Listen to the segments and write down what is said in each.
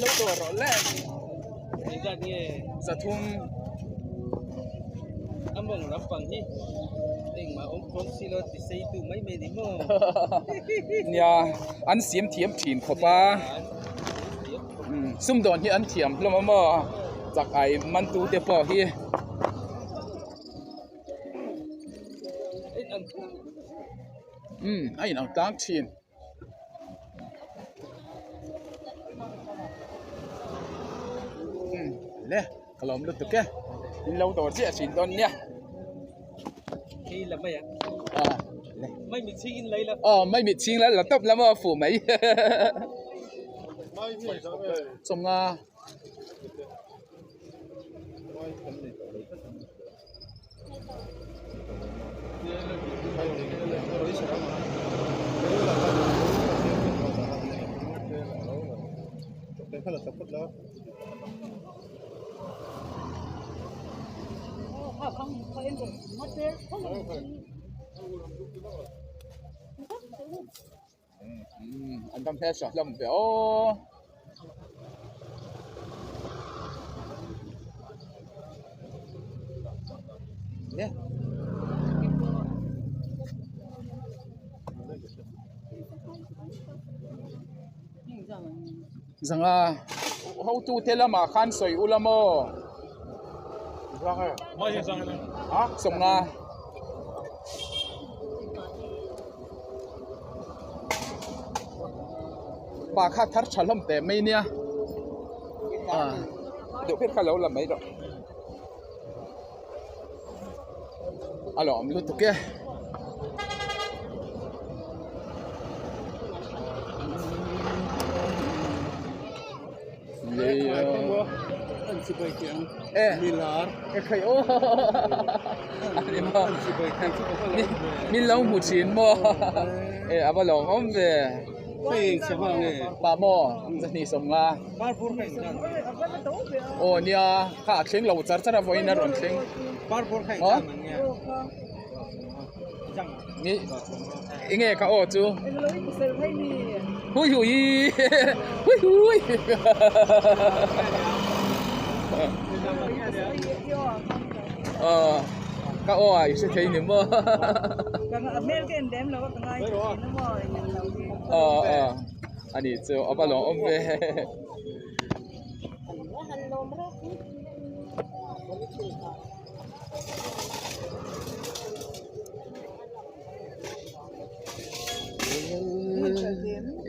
Lo dawr rawh le. Zathum. A mawng lampang hi engmah awm hlawm si lo ti sei tu mai mai ni maw. Nia an siam thiam thin khawp a. Sumdawn hi an thiam hlawm a maw chak ai man tu te pawh hi. A inang tlang thin. Le ka lawm lutuk e in lo dawr chiah thin dawn nia hei la mai a ah le mai mi chhing in lei la aw mai mi chhing la la tawp la maw fuh mai chawmnga An tam hmel hlawm ve aw. Le. Zanga hotu te lamah khan sawi ula maw? Sawmnga. Pa kha thar tha hlawm teh mai nia ah deuh phek kha lo la mai rawh a lawm lutuk e. Min lo hmu thin maw e a va lawmawm ve pa maw zahnih sawmnga aw nia kha a thleng lo char char a vawiin a rawn thleng maw mi enge ka aw chu hui hui hui hui ka aw a i hre thei ni maw aw aw ani chu a va lawm awm ve.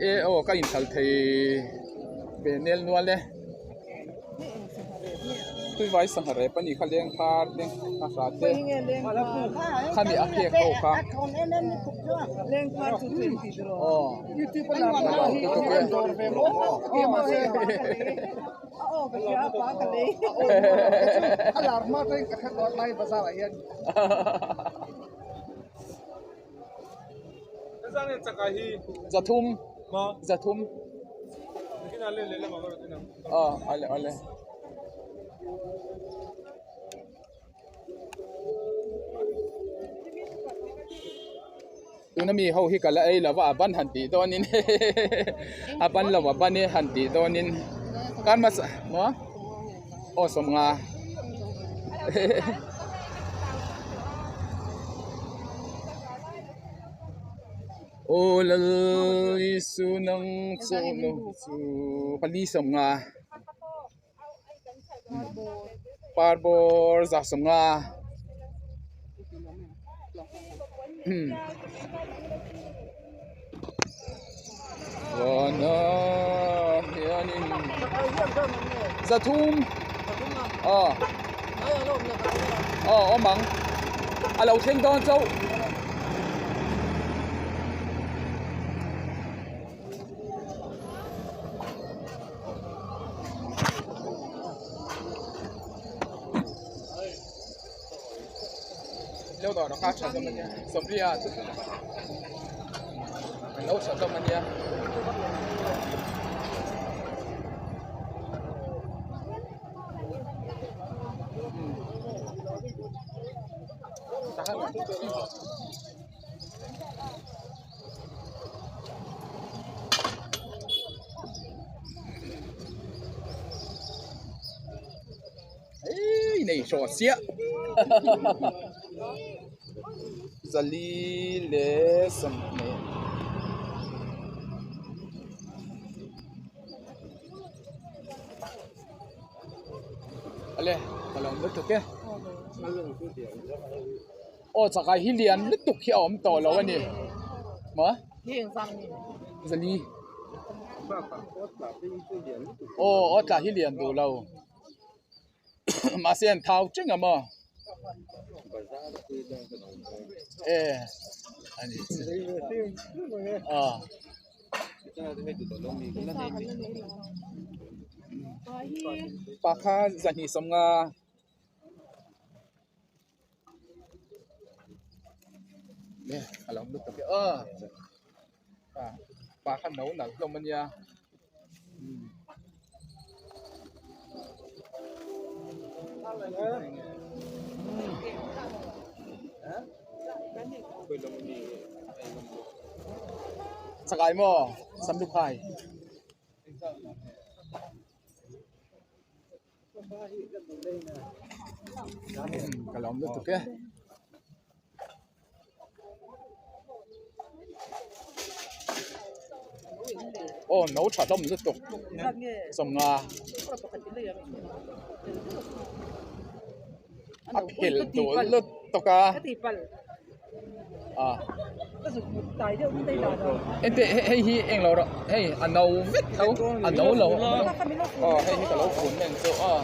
E aw ka inkhal thei ve nel nual e tuivai sangha rep a nih kha leng phar te a hra te khami a phek ho kha aw Zathum zathum aw ale ale. Tuna mi ho hi ka la ei lova a ban han tih dawnin a ban lo a ban e han tih dawnin kan hmasa maw aw sawmnga aw lal Isu nang chu lo chu pali sawmnga Parbawr za sawmnga vana hianin zathum aw aw awm ang a lo thleng dawn chauh. Leo dawr a kha tha zawm ania sawmriat an lo tha zawm ania. Nei hraw chiah zali leh sawmhnih. Ale ka lo lutuk e aw chakai hi lian lutuk hi a awm tawh lo a ni maw zali aw aw tla hi lian duh lo. Mahse an thau teng a maw e ani a pakha zahnih sawmnga. A lo lutuk e aw pa kha no nalh hlawm a nia. Chakai maw Samlukhai. Ka lawm lutuk e. Aw no tha hlawm lutuk sawmnga a phel duh lutuk a. A ente hei hi eng lo rawh hei a no vek tho a no lo aw hei hi ka lo fun nen chu aw.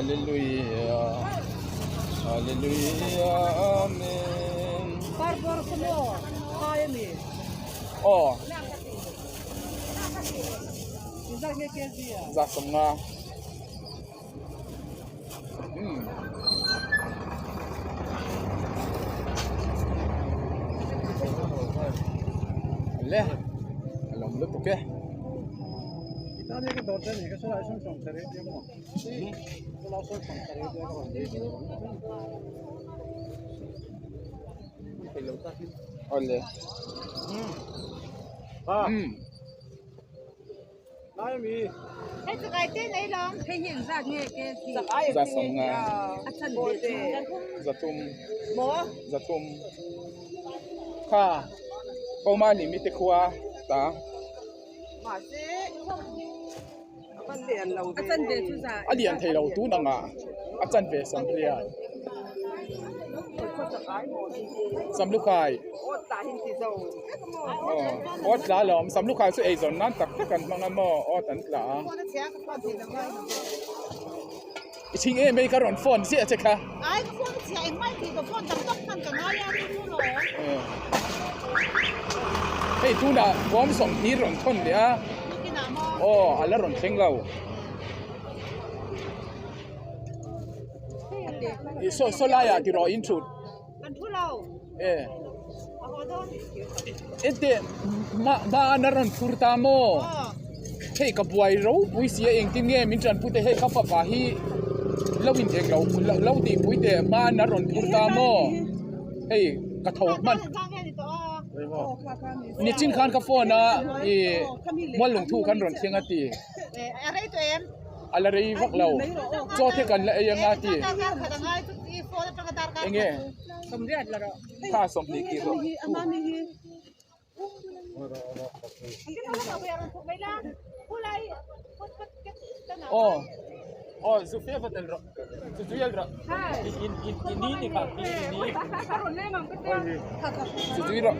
Hallelujah Hallelujah Amen aw. Za sawmnga umm le a lawm lutuk e. Awle umm. Za sawmnga zathum zathum kha Koma limi te khua ta a lian thei lo tun ang ah a chanve sawmhliah Samlukhai aw tla alawm Samlukhai chu eizawn nan tak tak an hmang a maw aw an tla a i chhing em mai ka rawn phone ziah che kha hei tunah bawm sawmhnih rawn thawn leh a aw a la rawn thleng lo. Saw saw laiah ti rawh in thut. Kan thu lo. E. A haw dawn. Ente ma ma an a rawn phur ta maw? Hei ka buai ropui si a engtin nge min tanpui te hei ka fapa hi lo in eng lo lo tih pui teh hma an a rawn phur ta maw? Hei ka tho hman. Nichin khan ka phone a i Muallungthu khan rawn thleng a ti. A rei tawh em? A la rei vak lo. Chaw te kan la ei anga ti. Enge? Kha sawmhnih tih rawh. Aw aw zu fe va tel rawh. Zu zui al rawh. In in in ni ni kha in in ni. Zu zui rawh.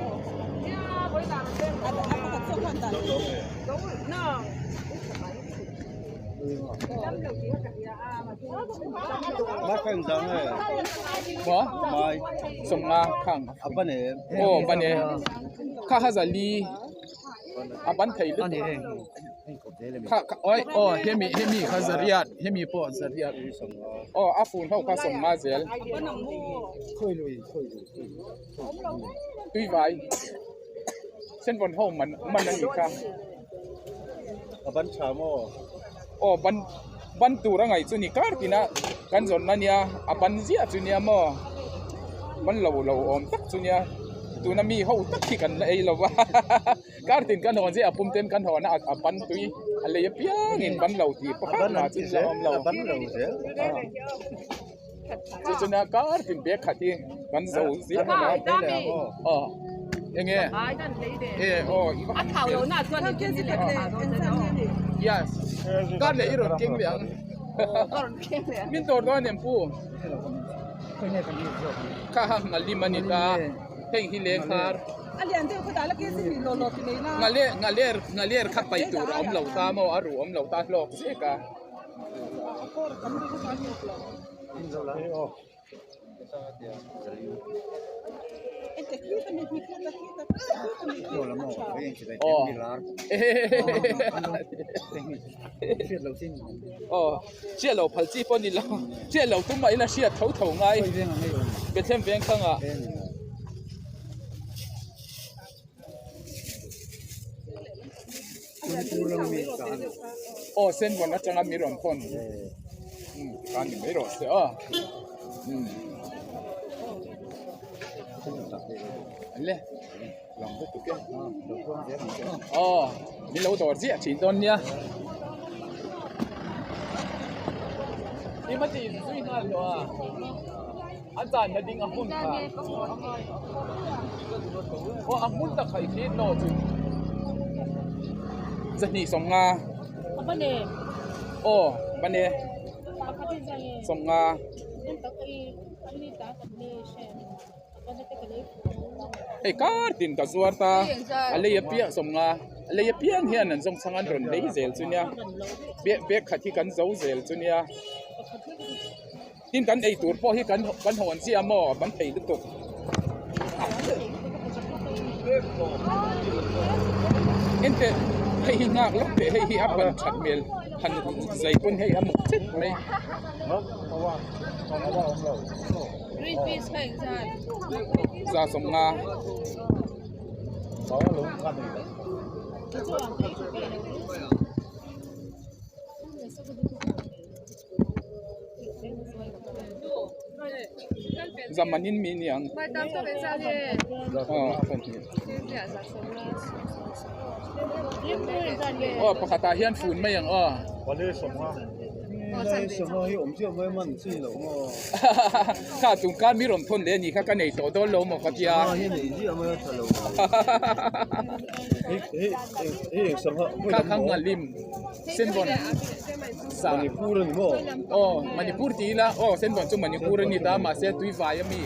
Maw sawmnga khang aw ban e kha kha zali a ban thei lutuk kha kha awi aw hemi hemi kha zariat hemi pawh zariat aw a fun ho kha sawmnga zel tuivai. Senvawn ho man man a nih kha. A ban tha maw? Aw ban ban tur a ngaih chu ni kar tina kan zawn a nia a ban ziah chu nia maw ban lo lo awm tak chu nia. Tuna mi ho tak hi kan la ei lo va, kar tin kan hawn zia a pum ten kan hawn a, a ban tui a lei apiangin ban lo tih pakhat mah chu la awm lo. Chu chuna kar tin bag khat hi kan zo zia a ni. Aw enge e aw i va han fel. Yes kar leh i rawn keng leh ang. Min dawr dawn em pu? Kha ha nghalim a ni ta heng hi lengkhar nghaler nghaler kha paih tur a awm lo ta maw a ruh awm lo ta hlawk zek a. Aw hriat lo phal chi pawh ni lo hriat lo tum mah ila hriat tho tho ngai Bethlehem veng thangah. Aw sen vawn atanga mi rawn thawn umm tikhan ni mai rawh se aw umm le lang lutuk e aw min lo dawr ziah thin dawn nia i ma tih zui nghal hlawh a a channa ding a hmun kha aw a hmun tak kha i thlir naw chu zahnih sawmnga aw bane sawmnga. Hei kar tin ka zuar ta a lei apiang sawmnga a lei apiang hian an zawng chhang an rawn lei zel chu nia bag bag khat hi kan zo zel chu nia tin kan ei tur pawh hi kan kan hawn chiah maw a ban thei lutuk. Enteh hei hi nghak lawk teh hei hi a ban that hmel han zai pawn hei a muk chet mai. Za sawmnga. Zamanin mi niang. Aw pakhatah hian fun mai ang aw. Kha tum khan mi rawn thawn leh a nih kha ka nei tawh dawn lo maw ka tia. Kha kha nghalim senvawn sa Manipur a ni maw? Aw Manipur ti ila aw senvawn chu Manipur a ni ta mahse tui vai a mi.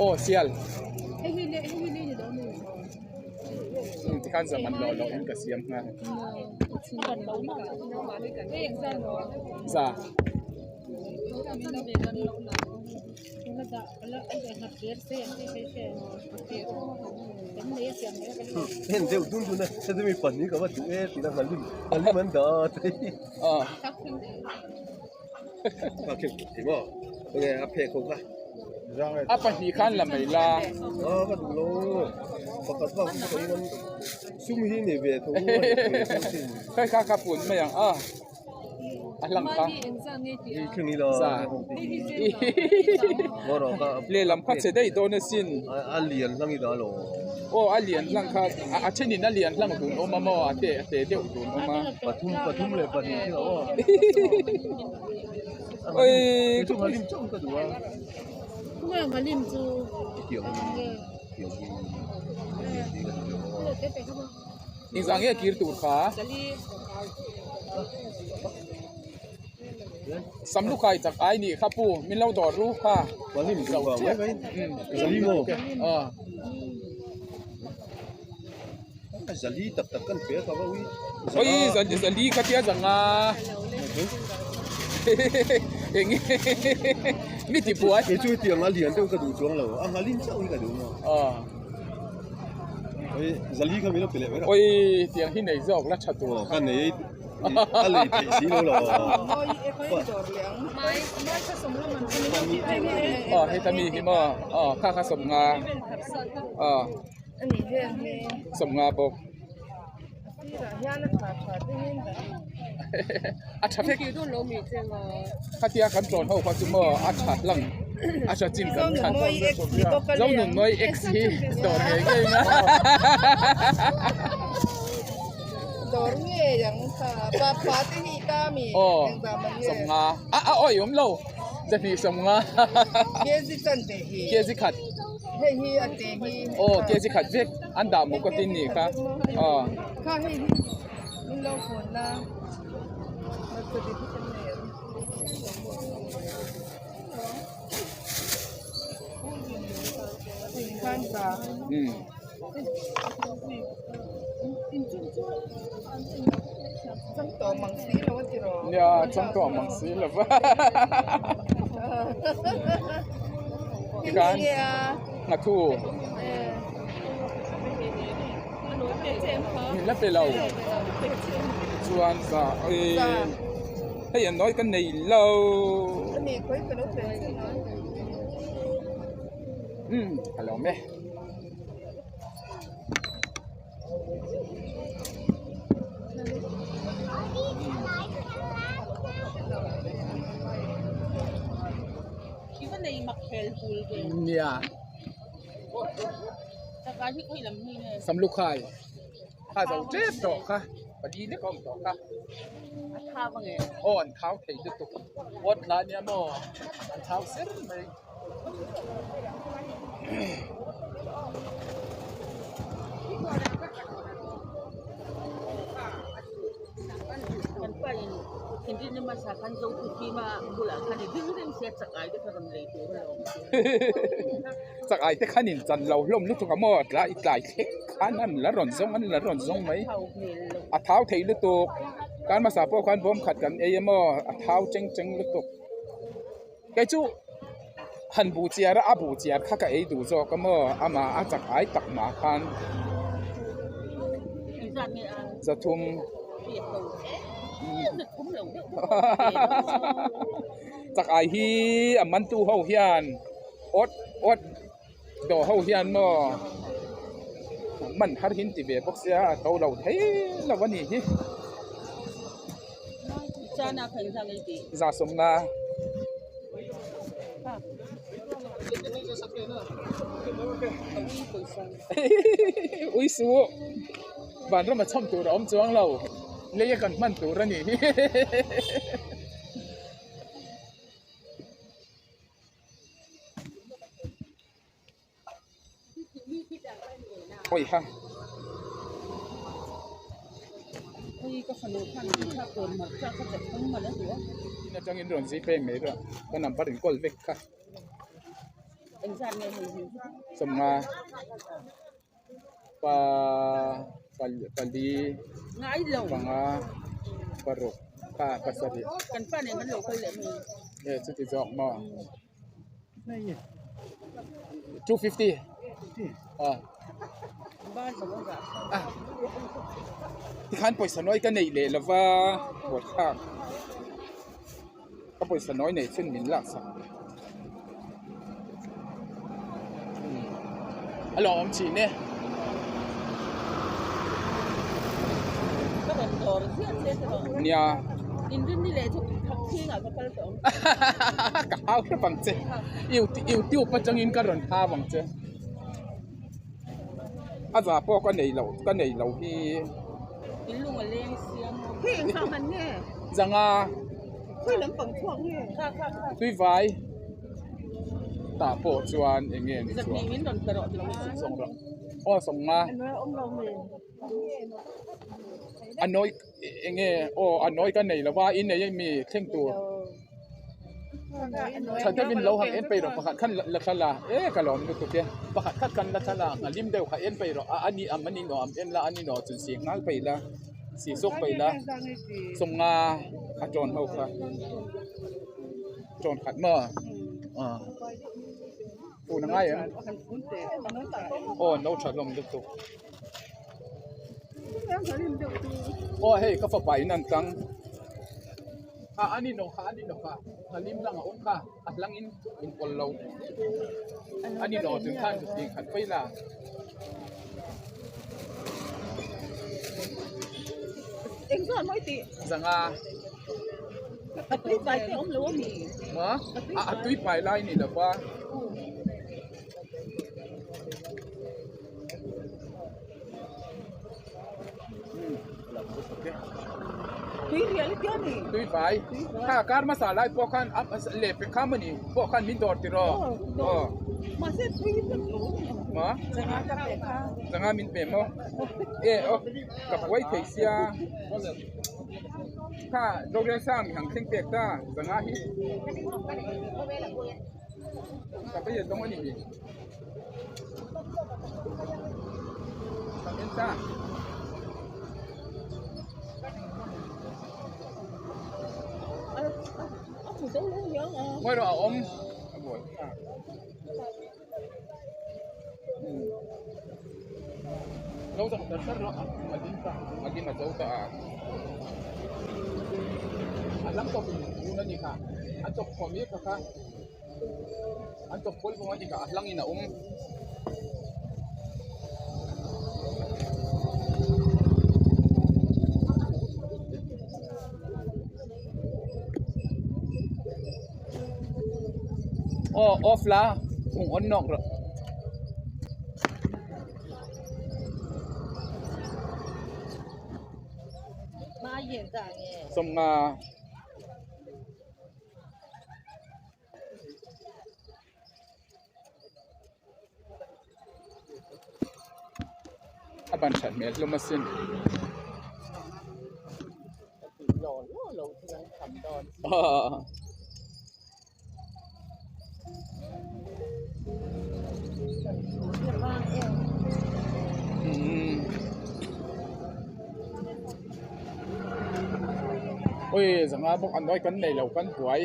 Aw sial. Tikhan zaman loh loh in ka siam nghal. Za. Heng deuh dun dun a heti mi pahnih ka va duh e tih na nghalim nghalim an dah a tei. A khi ti maw enge a phek ho kha. A pahnih khan la mai la. A ka duh lo pakhat vak chu ka in sum hi nei ve tho a ni ve tho sin. Khai kha ka pun mai ang a. A hlang kha. Za. Lehlam kha che daih dawn asin. A lian hlang i dah lo. Aw a lian hlang kha a thenin a lian hlang dun awm a maw a te a te deuh dun awm a. Pathum pathum leh pahnih khi aw. Oi. Chu ngalim chauh ka duh a. Tunge ngalim chu. Tiang tiang hi. Engzah nge kir tur kha? Sam lukhai chak ai nih kha pu min lo dawr ru kha. Zali tak tak kan pe ka va ui. Oi zali ka tia zanga. Eng mi ti buai. Kei chu tiang a lian deuh ka duh chuang lo. A nghalin chauh hi ka duh maw. Oi zali kha min lo pe leh mai rawh. Oi tiang hi nei zawk la tha tur. Aw ka nei a lei theih si lo lo. Aw heta mi hi maw aw kha kha sawmnga aw sawmnga bawk. A tha vek. Khatia kan tlawn ho kha chu maw a tha hlang. A hra chin kan chhan. Zonunmawi X hi dawr ngei ngei na. Dawr ngei ang kha. Pa pa te hi ta mi. Aw sawmnga. A a awi awm lo. Zahnih sawmnga. Kg chan ve hi. Kg khat. Hei hi a te hi. Aw kg khat vek an dah maw ka tin ni kha. Aw. Kha hei hi min lo hawn la. Hmarcha te hi kan nei ang. Nia chang tawh mang si lo va tikhan nghathu min la pe lo chuan za hei an nawi ka nei lo. Umm ka lo awm e. Nia Samlukhai kha zo tep tawh kha pali lek a awm tawh kha aw an thau thei lutuk awt lah nia maw an thau ser mai. Chak ai te khan in chan lo hlawm lutuk a maw tlai tlai thleng khan an la rawn zawng an la rawn zawng mai a thau thei lutuk kan hmasa pawh khan bawm khat kan ei a maw a thau cheng cheng lutuk. Kei chu han bu chiar a, a bu chiar kha ka ei duh zawk a maw amah a chak ai tak mah khan zathum chak ai hi a man tu ho hian awt awt dawh ho hian maw man har hin ti ve bawk sia a to lo thei lo a nih hi. Za sawmna ui su vanram a chhawm tur a awm chuang lo lei a kan hman tur a nih hi. Awiha. In atangin rawn zui peng mai rawh ka number in call vek kha. Sawmnga pa pali panga paruk kha pasarih e chuti zawk maw. 250 ah ah tikhan pawisa nawi ka neih leh lova buaithlak ka pawisa nawi neih chhun min lak sak a lo awm thin e. Nia. Ka hau hrep ang che. YouTube atangin ka rawn hau ang che. A za pawh ka nei lo ka nei lo hi. Zanga. Tuivai. Tah pawh chuan eng nge ni chuan. Aw sawmnga. A nawi eng nge aw a nawi ka nei lo va i nei ami thleng tur tha deuhin lo han en peih rawh pakhat khan la thla la e ka lawm lutuk e pakhat khat khan la thla la a lim deuh kha en peih rawh a ani ang ani nuam en la ani nuam chu si nghal peih la si sawk peih la sawmnga a tawn ho kha tawn khat maw ah fun a ngai em aw no tha hlawm lutuk. Aw hei ka fapa in an tlang kha a ni nawh kha a ni nawh kha a lim lang a awm kha a hlang in in kawl lo a ni nawh chung khan zuk khat phei la. Zanga. A tui pai te awm lo a mi? Ma? A tui pai lai ni lo va. Tui rial i tia ni? Tui vai. Kha kar hmasa lai pawh khan leh pe kha mawni pawh khan min dawr tiraw? Aw. Mahse tui vek lo a ni. Ma? Changa ka pe kha. Changa min pe maw? E aw ka buai thei sia. Kha Rorel sang mi hang thleng pek ta changa hi. Ka pe dawng a ni hi. Ngawi rawh a awm a buai thlak lo zawng tar tar rawh a ding ta a ding a zo ta a a lam tawp in un a ni kha a chawp khawm mek kha. An chawp pawl vawng a dik ah a hlang in a awm. Aw off la hung on nawk rawh. Sawmnga. A ban that hmel hlawm asin. Ui zanga bawk an nawi kan nei lo kan buai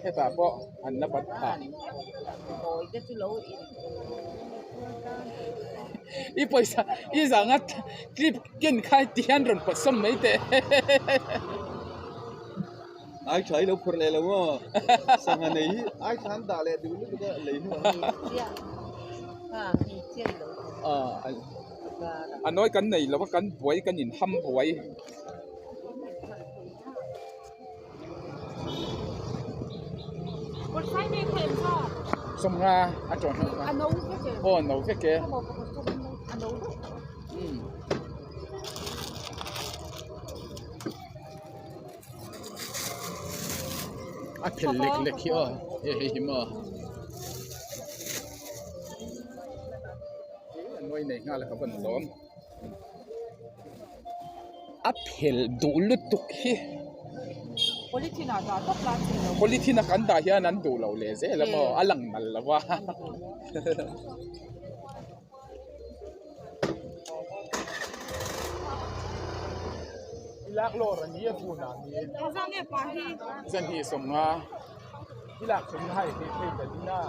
hetah pawh an la bat phah i pawisa i zanga clip ken kha ti hian rawn pawt sawm mai teh. Ai tha i lo phur leh lo maw sangha nei hi ai tha an dah leh duh lutuk a lei hnu ang a nawi kan nei lo a kan buai kan in ham buai. Sawmnga a tawh hnawh kha aw no vek e. A phel lek lek hi aw hei hei hi maw a nawi nei nghal a ka vawn lawm a phel duh lutuk hi polythene ah dah tawp la an duh lo polythene a kan dah hian an duh lo leh zel a maw a lang nal lo a. Lak lawr a ni a hunah ni zan hi sawmnga i lak chhung na hai theih phei ta din a.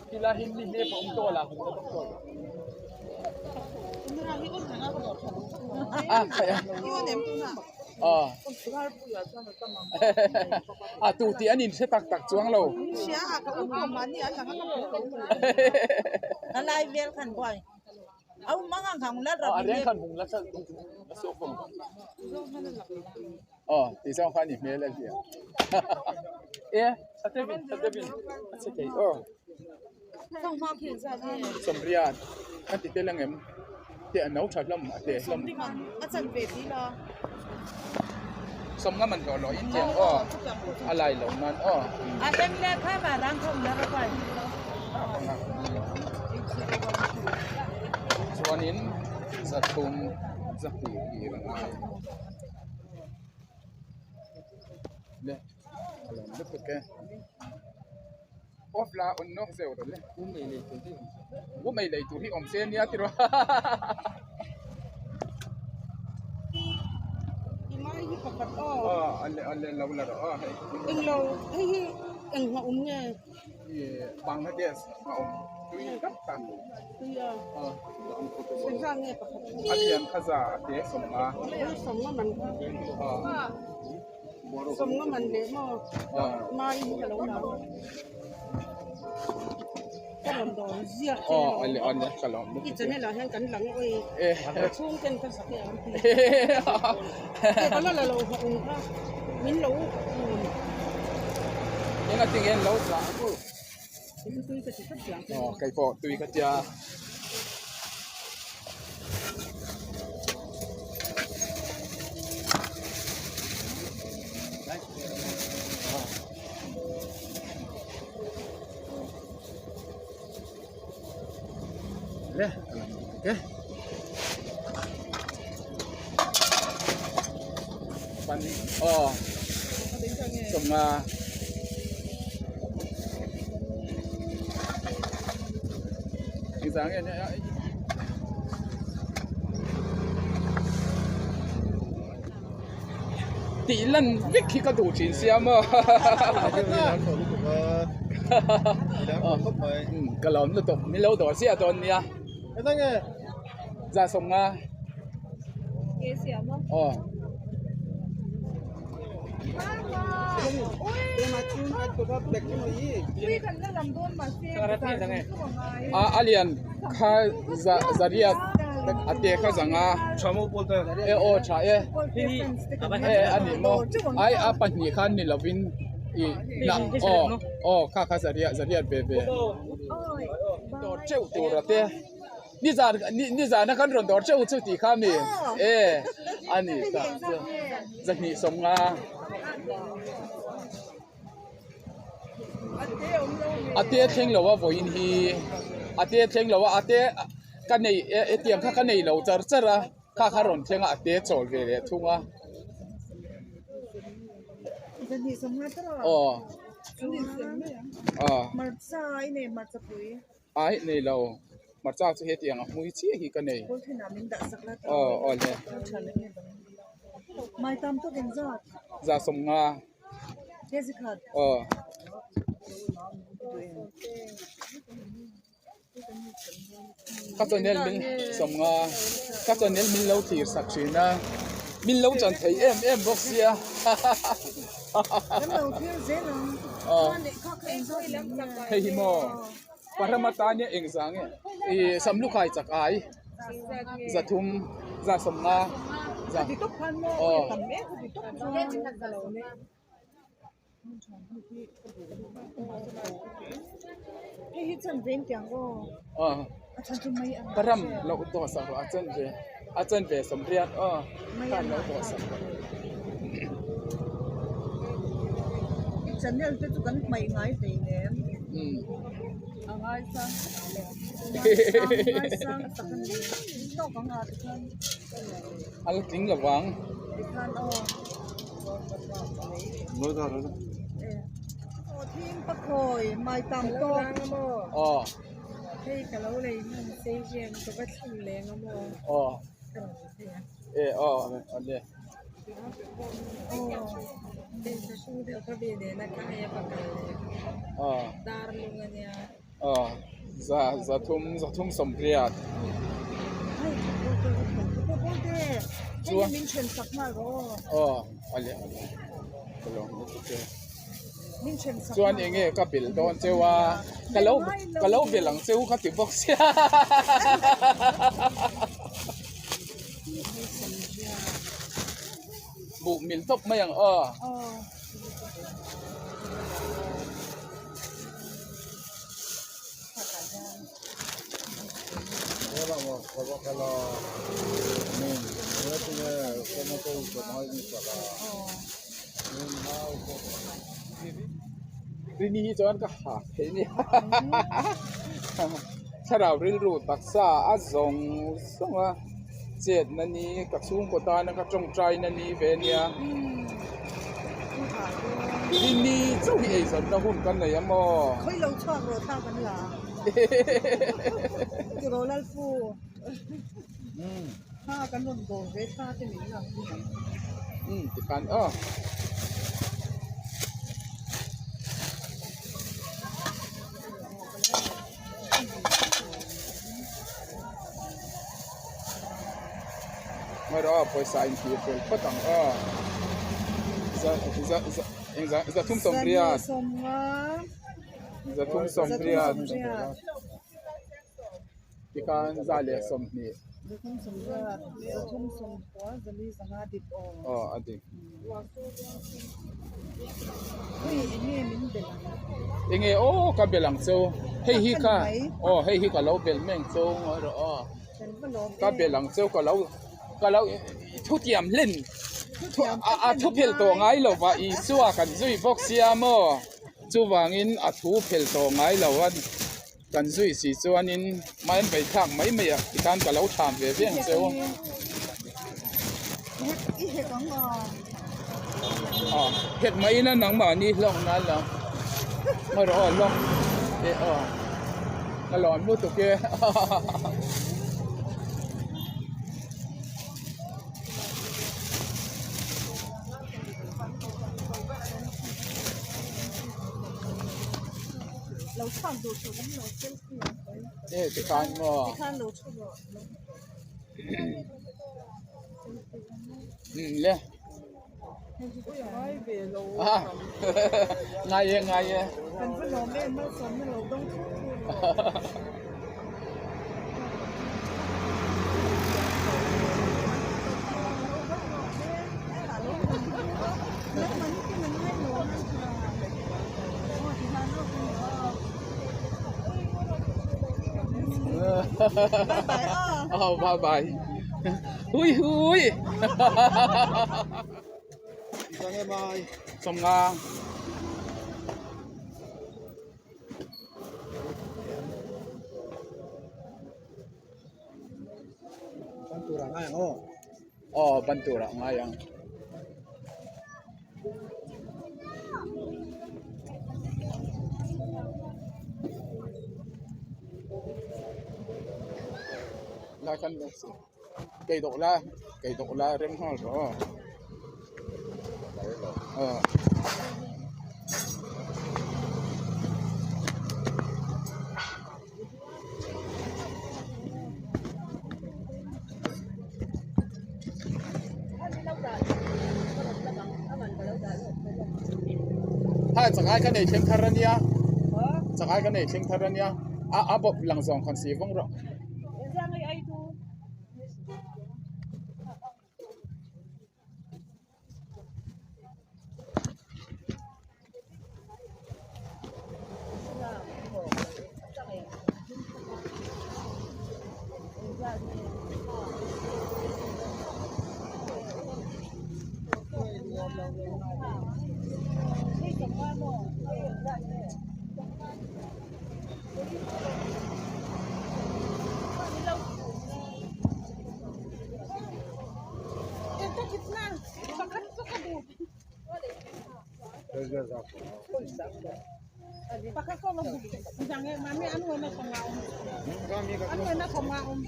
Tila hin ni hle pawh awm tawh la hun ta tawh. A khai a. A. A tu tih an in hre tak tak chuang lo. Lai vel khan buai. Au mang ang hang la A reng khan hung la la suak vang. Aw tih zawng kha a ni hmel a hria e a te bin a te bin a chhe thei aw sawmriat a ti tel angem te a no tha hlawm a te hlawm sawmnga man hlawh hlawh in tiang aw a lai lo nan aw chuanin zathum zahnih tir a ngai. Le a lawm lutuk e off la on nawk zeuh rawh le u mei lei tur hi awm se nia tiraw aw a le lo la rawh aw hei englo hei hi eng hma awm nge Bangladesh a awm tui tak tak tui a engzah nge pakhat a lian kha za a te sawmnga sawmnga man kha sawmnga man leh maw mai hi ka lo la. Ka rawn dawr ziah che Aw ale ale ka lawm I channel ah hian kan lang awi ka chhung ten ka zak e ang ti. Ka la la lo ha awm kha min lo un. Enga tinge an lo zah chu. Tui ka ti tlat chiang. Aw kei pawh tui ka tia. Le ok pan aw sawmnga engzah nge nia Tih lan vek hi ka duh thin sia maw. Ka lawm lutuk min lo dawr chiah dawn nia. Za sawm nga. Aw. A a lian kha za zariat a te kha zanga e aw tha e e a ni maw ai a pahnih khan ni lovin ih na aw aw kha kha zariat zariat ve ve dawr teuh tur a te. Nizan nizana kan rawn dawr teuh chu tih kha mi e a ni ta chu zahnih sawmnga a te thleng lo a vawiin hi a te thleng lo a a te ka nei hetiang kha ka nei lo char char a kha kha rawn thleng a a te chawl ve leh thung a aw aw. Ai nei lo hmarcha chu hetiang a hmui chiah hi ka nei aw aw le za sawmnga aw ka channel min sawmnga ka channel min lo thlir sak thin a min lo chan thei em em bawk sia aw hei hi maw. Parama tan hian eng zah nge ih samlukhai chak ai zathum za sawmnga za aw aw param loh dawh sak rawh a chen ve a chen ve sawmriat aw khan lo dawh sak rawh. Channel te chu kan hmaih ngai hleinem. A ngai sang ngai sang tak a ni. Tawk ang a tikhan. A la tling lo vang. Tikhan aw. Aw thing pakhawi mai tam tawk. Aw. Hei ka lo lei hman sei hian ka va thlen leng a maw. Aw. E aw ale. Aw za zathum zathum sawmriat chuan aw ale ale ka lawm lutuk e chuan eng nge ka bel dawn cheu a ka lo ka lo bel ang cheu ka ti bawk sia. Buh mil tawp mai ang aw. Rini hi chuan ka ha thei nia thlarau rilru taksa a zawng zawng a chetna ni ka chhungkaw tana ka tawngtaina ni ve nia Rini chauh hi eizawnna hun kan nei a maw. Umm tikhan aw. Ngaih aw pawisa a inthlir fel phawt ang aw. Za za za engzah zathum sawmriat. Zathum sawmriat. Tikhan 120. Aw a dik. Enge aw ka bel ang cheu hei hi kha aw hei hi ka lo bel mai ang cheu ngawi rawh aw ka bel ang cheu ka lo ka lo thutiam hlen a thu phel tawh ngai lo va Isua kan zui bawk sia maw chuvangin a thu phel tawh ngai lo a. Kan zui si chuanin mai an vei thlak mai mai a tikhan ka lo tham ve ve ang cheu. Aw het mai ina nangmahni hlawk nan lo ngawi rawh aw hlawk e aw ka lawm lutuk e. Lo chhuak duh tur kan lo selfie ang mai. E tikhan maw. Tikhan lo chhuak rawh. Um le. Ah ngai e ngai e. Kan va lawm em malsawmna lo dawng thut thut rawh. Oh, bye bye. Hui hui. Sawmnga. Ban turah ngai ang aw. Aw, ban turah ngai ang. Lai kan kei dawh la, kei dawh la rem nghal rawh aw. Aw. Ha chakai ka nei thleng thar ania chakai ka nei thleng thar ania a a bawp lang zawng khan si vawng rawh.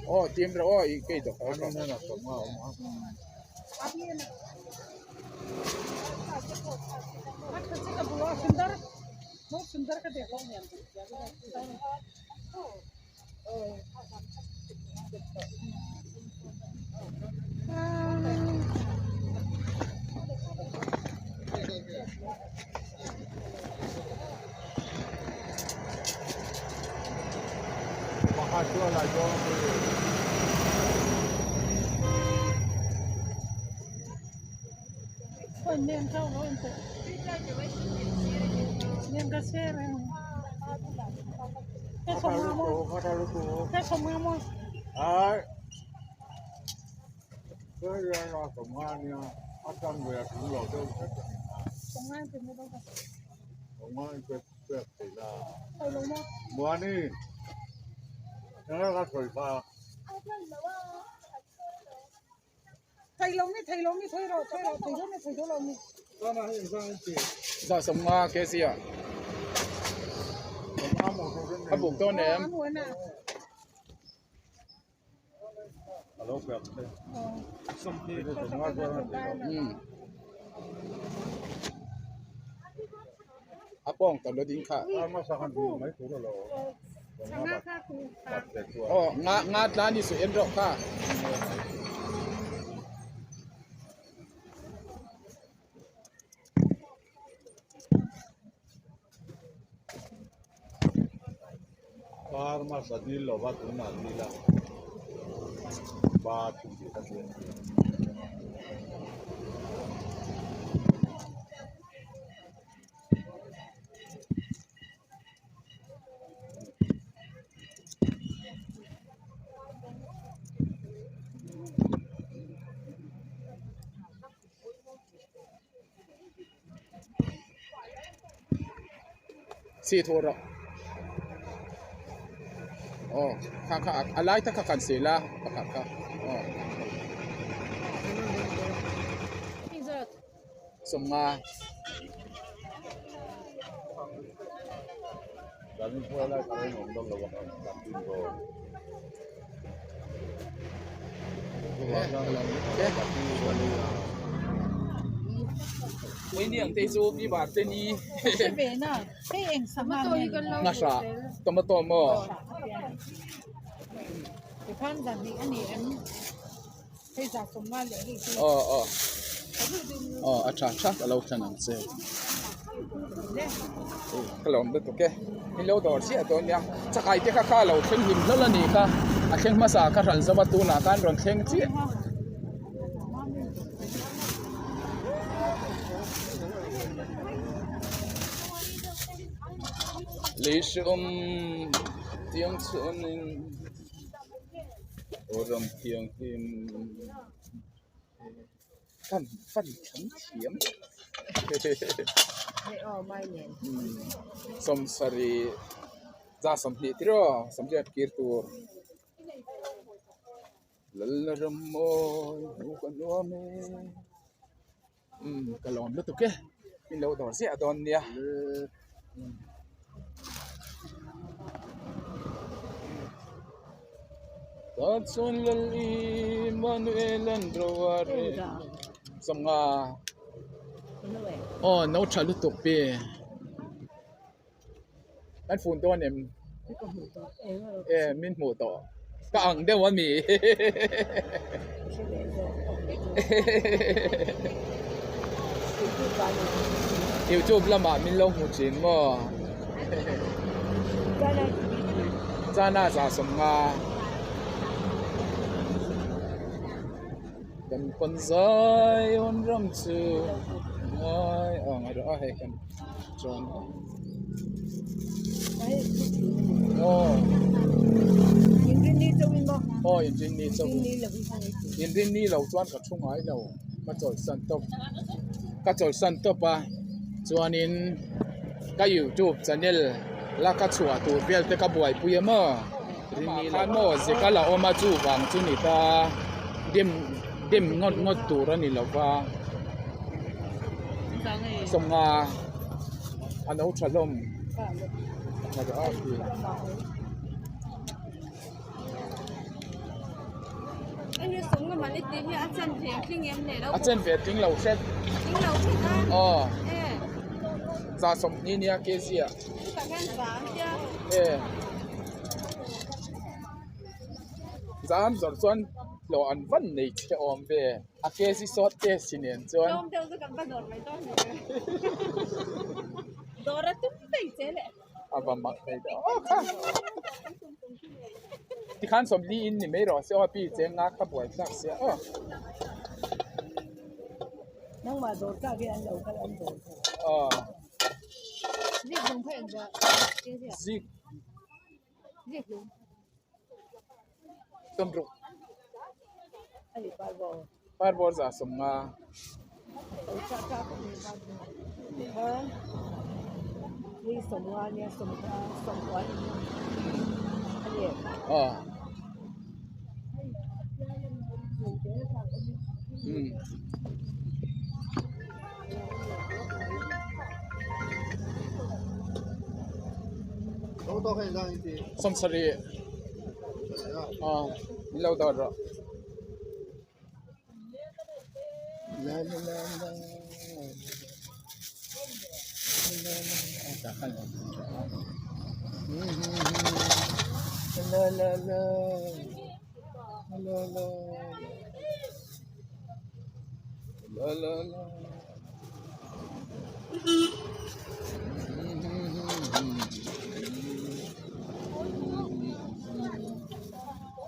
Aw tim rawh aw i kei dawk aw Za sawmnga kg ah a buk dawn em? A pawng ta lo ding kha. Aw nga nga tla ni su en rawh kha. Kar hmasa dil lova tunah dil a ba thil tih ka hriat hi. Si thu rawh aw kha kha a lai tak kha kan sel a pakhat kha aw sawmnga. Nasa tomato maw aw aw aw a tha tha ka lo thlan ang che ka lawm lutuk e min lo dawr chiah dawn nia chakai te kha kha a lo thleng hlim hlawl a nih kha a thleng hmasa ka hran zo a tunah khan rawn thleng chiah. Lei hrehawm tiang chhuanin aw ram thianghlim kan fan thiam thiam sawmsarih za sawmhnih tiraw sawmriat kir tur. Lal ram mawi hmuh ka nuam e umm ka lawm lutuk e min lo dawr ziah dawn nia tah chuan lal Immanuel an ro a rel sawmnga aw no tha lutuk pi Kan fun dawn em? E min hmuh tawh. Ka ang deuh a mi. YouTube lamah min lo hmu thin maw? Chana za sawmnga. Kan pawn zai awn ram chu ngai ang a rawh a hei kan. Chuan aw aw inrinni chauh inrinni lo chuan ka thu ngai lo ka chawlhsan tawp ka chawlhsan tawp a chuanin ka youtube channel la ka chhuah tur vel te ka buaipui a maw rinni khan maw zeka la awm a chuvang chu ni ta dim dim ngawt ngawt tur a ni lo va. Sawmnga a no tha hlawm a chen ve tling lo hret aw za sawmhnih nia kg ah e zan zawrh chuan hlawh an van nei che awm ve. A kg sawt te si nen chuan. Tlawm deuh chu kan va dawr mai dawn ni e. Dawr a tum daih che le. A va mak thei deuh aw kha. Tikhan sawmli in ni mai rawh se aw pi cheng nga kha buai thlak sia aw. Nangmah dawr tlak hi an lo kal an dawr kha. Aw. Zik lung kha engzah? Zik. Zik lung. Sawmruk Parbawr za sawmnga aw umm. Sawmsarih aw min lo dawt rawh la la la la la La la la.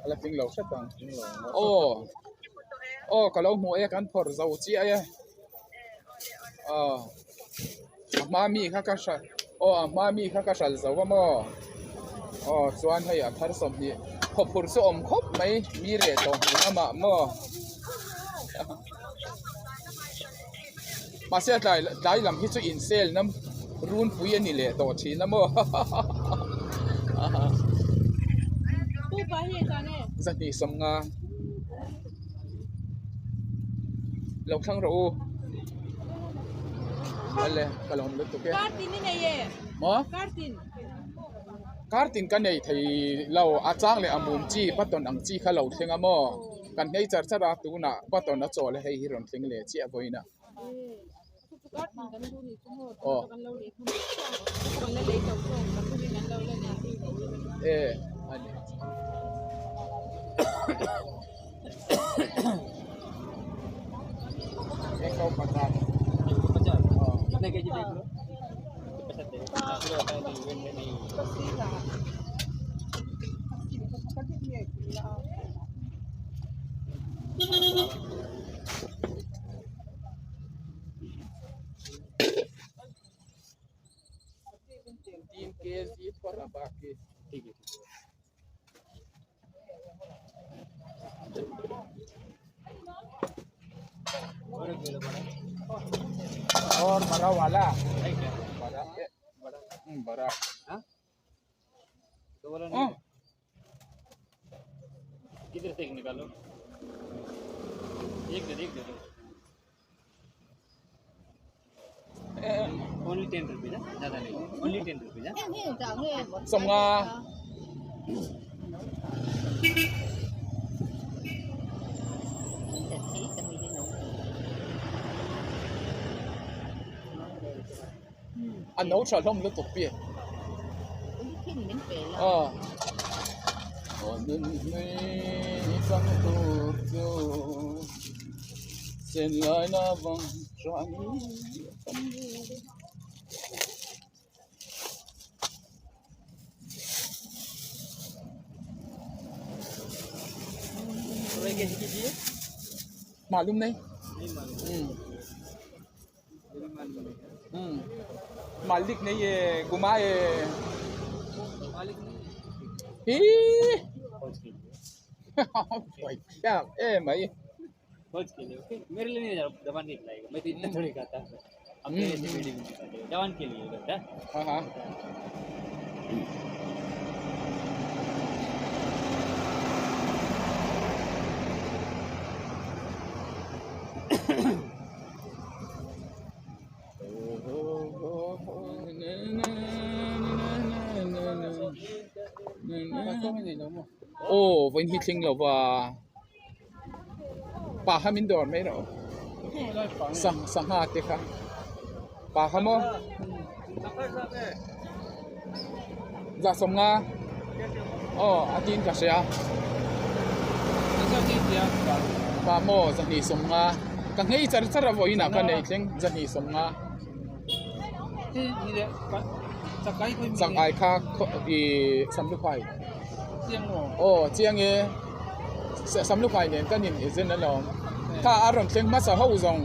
A la tling lo hret ang. Aw aw ka lo hmu e kan phawrh zo chiah e. Aw a hma mi kha ka hra aw a hma mi kha ka hral zo a maw aw chuan hei a thar sawmhnih khawphur chu awm khawp mai mi reh tawh hnu lamah maw mahse a tlai tlai lam hi chu in sale na runpui a ni leh tawh thin a maw zahnih sawmnga lo thlang rawh u ale ka lawm lutuk e maw kartin ka nei thei lo a chang leh a mum chi button ang chi kha lo thleng a maw kan hnei char char a tunah button a chawl a hei hi rawn thleng leh chiah vawiin a aw e a ni. तीन के जी पर बाकी ठीक है ठीक है और एक ले लो बड़ा और बड़ा वाला है क्या बड़ा बड़ा बड़ा हाँ तो वाला हाँ नहीं किधर से एक निकालो एक दे दो, एक दे दो ओनली 10 रुपीज ज़्यादा नहीं ओनली 10 रुपीज สมงา อันโน้ตชาลมลุตุเปียอ๋อโอ้นึนี่สังตูจูเส้นลายนาบังจานี थोड़ा कैसे कीजिए मालूम नहीं नहीं मालूम हम्म ये भी मालूम नहीं हम्म मालिक नहीं है घुमाए मालिक नहीं ही फौज के लिए क्या ए भाई फौज के लिए ओके मेरे लिए नहीं जवान के खिलाएगा मैं तो इतना थोड़ी खाता हूँ अपने ऐसे बेटी भी नहीं खाते जवान के लिए रहता है हाँ हाँ โอ้วันที่ทิ้งแล้วว่าป่าฮามินดอนไหมเนาะสังสังหาเตค่ะป่าฮามอจะสมงาอ๋ออาทิตย์ก็เสียป่าโมจะหนีสมงากังเฮจัดจัดระบบอินะกันในทิ้งจะหนีสมงา สังไอคาอีสำลูกไข่โอ้เจียงเอสำลูกไข่เนี่ยก็นินเอเจนนั่นหรอถ้าอารมณ์เทงมาสะเฮาจง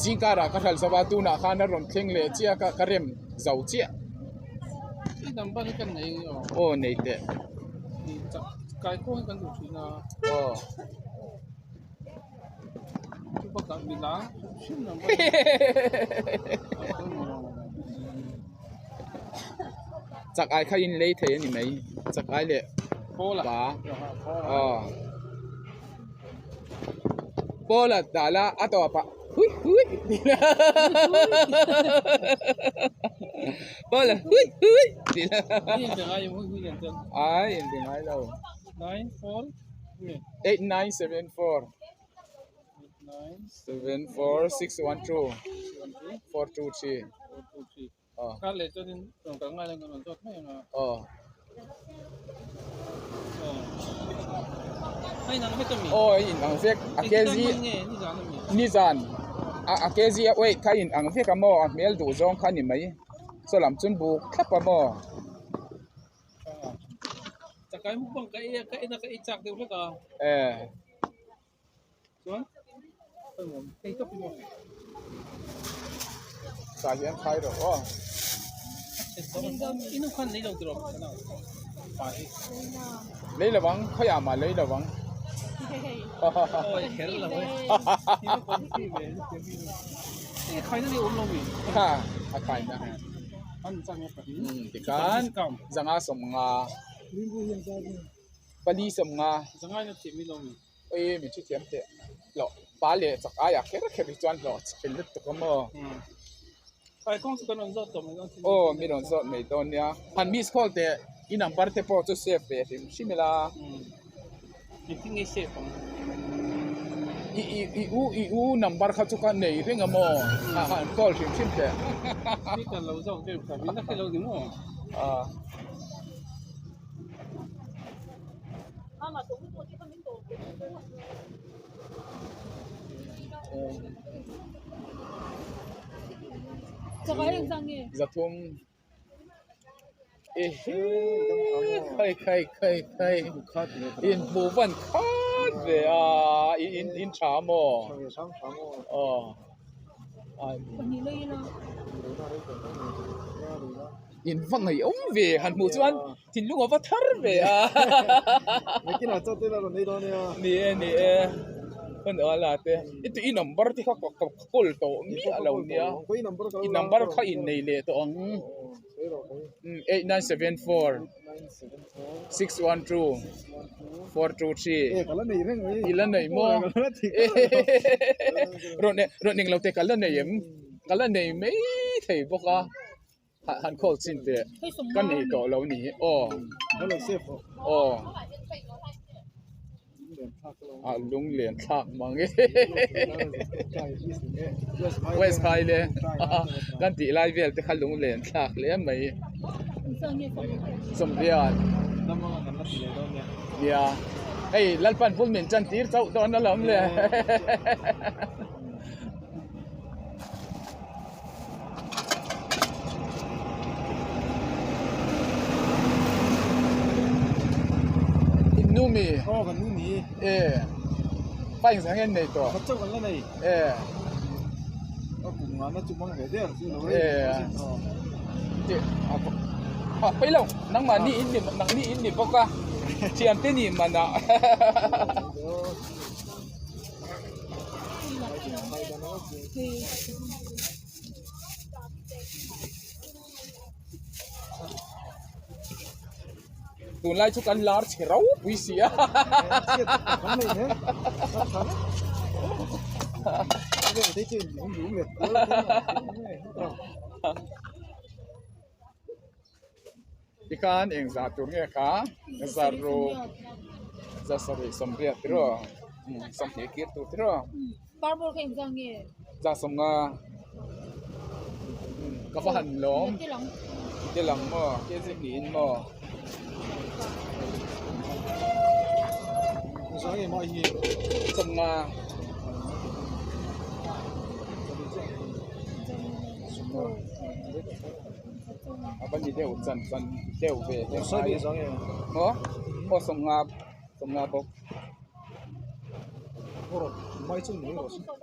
จิงการะกระทัลสวัสดูนะข้าอารมณ์เทงเลยเจียกะกระเรมเจ้าเจียโอ้ในเตะโอ้จากไอข้าอินเลยเทนี่ไหมจากไอเลยป๋าอ๋อโปละดาละอะตัวปะหุยหุยนี่นะโปละหุยหุยนี่นะไอ้เอ็นเป็นไงเรา eight nine seven four seven four six one two four two three อ๋ออ๋อโอ้ยอินอังเฟกอะเคซีนี่จานอะอะเคซีเว้ยข้าอินอังเฟกอะมออะเมลดูจองข้านี่ไหมสลัมจุนบุกครับอะมอ Chakai mukbang ka ei a, ka en a ka ei chak deuh hlek a. Eh. Chuan hei tawp hi maw. Tah hian khai rawh aw. Inu khan lei lo tiraw pa hi. Lei lo ang, khawiah mah lei lo ang. Awi kher lo e. E khaina ni awm lo mi. Ha, a khaina. Tikhan zanga sawmnga pali sawmnga oi min hrethiam teh hlawh pa leh chak aiah kher kher hi chuan hlawh chhe lutuk a maw aw mi rawn zawt mai dawn nia han miss call teh i number te pawh chu save ve hrim hrim ila. I i i u i u number kha chu ka nei reng a maw a han call hrim hrim teh ah. Zathum. Khai khai khai khai in hmuh van khat ve a i in in tha maw aw in va ngaihawm ve han hmuh chuan thinlung a va thar ve a ni e ni e hun awl a te i tui number te kha ka kawl tawh miah lo nia i number kha in nei leh tawh ang 8974 612 423 i la nei maw rawn rawn englo te ka la nei em ka la nei mai thei bawk a han call chin teh ka nei tawh lo ni aw aw. A lunglen thlak mang e West High le kan tih lai vel te kha lunglen thlak hle mai Sawmriat nia hei Lalpan bul min tan tir chauh dawn alawm le. In nu mi? Aw kan nu ni. E pa eng zah nge an nei tawh? Khat chauh kan la nei. E A kum nga na chu mang ve der chu lo rei. E a pei lo nangmah ni in ni nang ni in ni bawk a thian te ni man ah. Tunlai chu kan lar chhe ropui si a. Tikhan eng zah tur nge kha zah ruk zah sarih sawmriat tiraw sawmhnih kir tur tiraw zah sawmnga ka va han lawm te lang maw kg hnihin maw. Sawmnga. A va ni deuh chan chan deuh ve hle mai maw aw sawmnga sawmnga bawk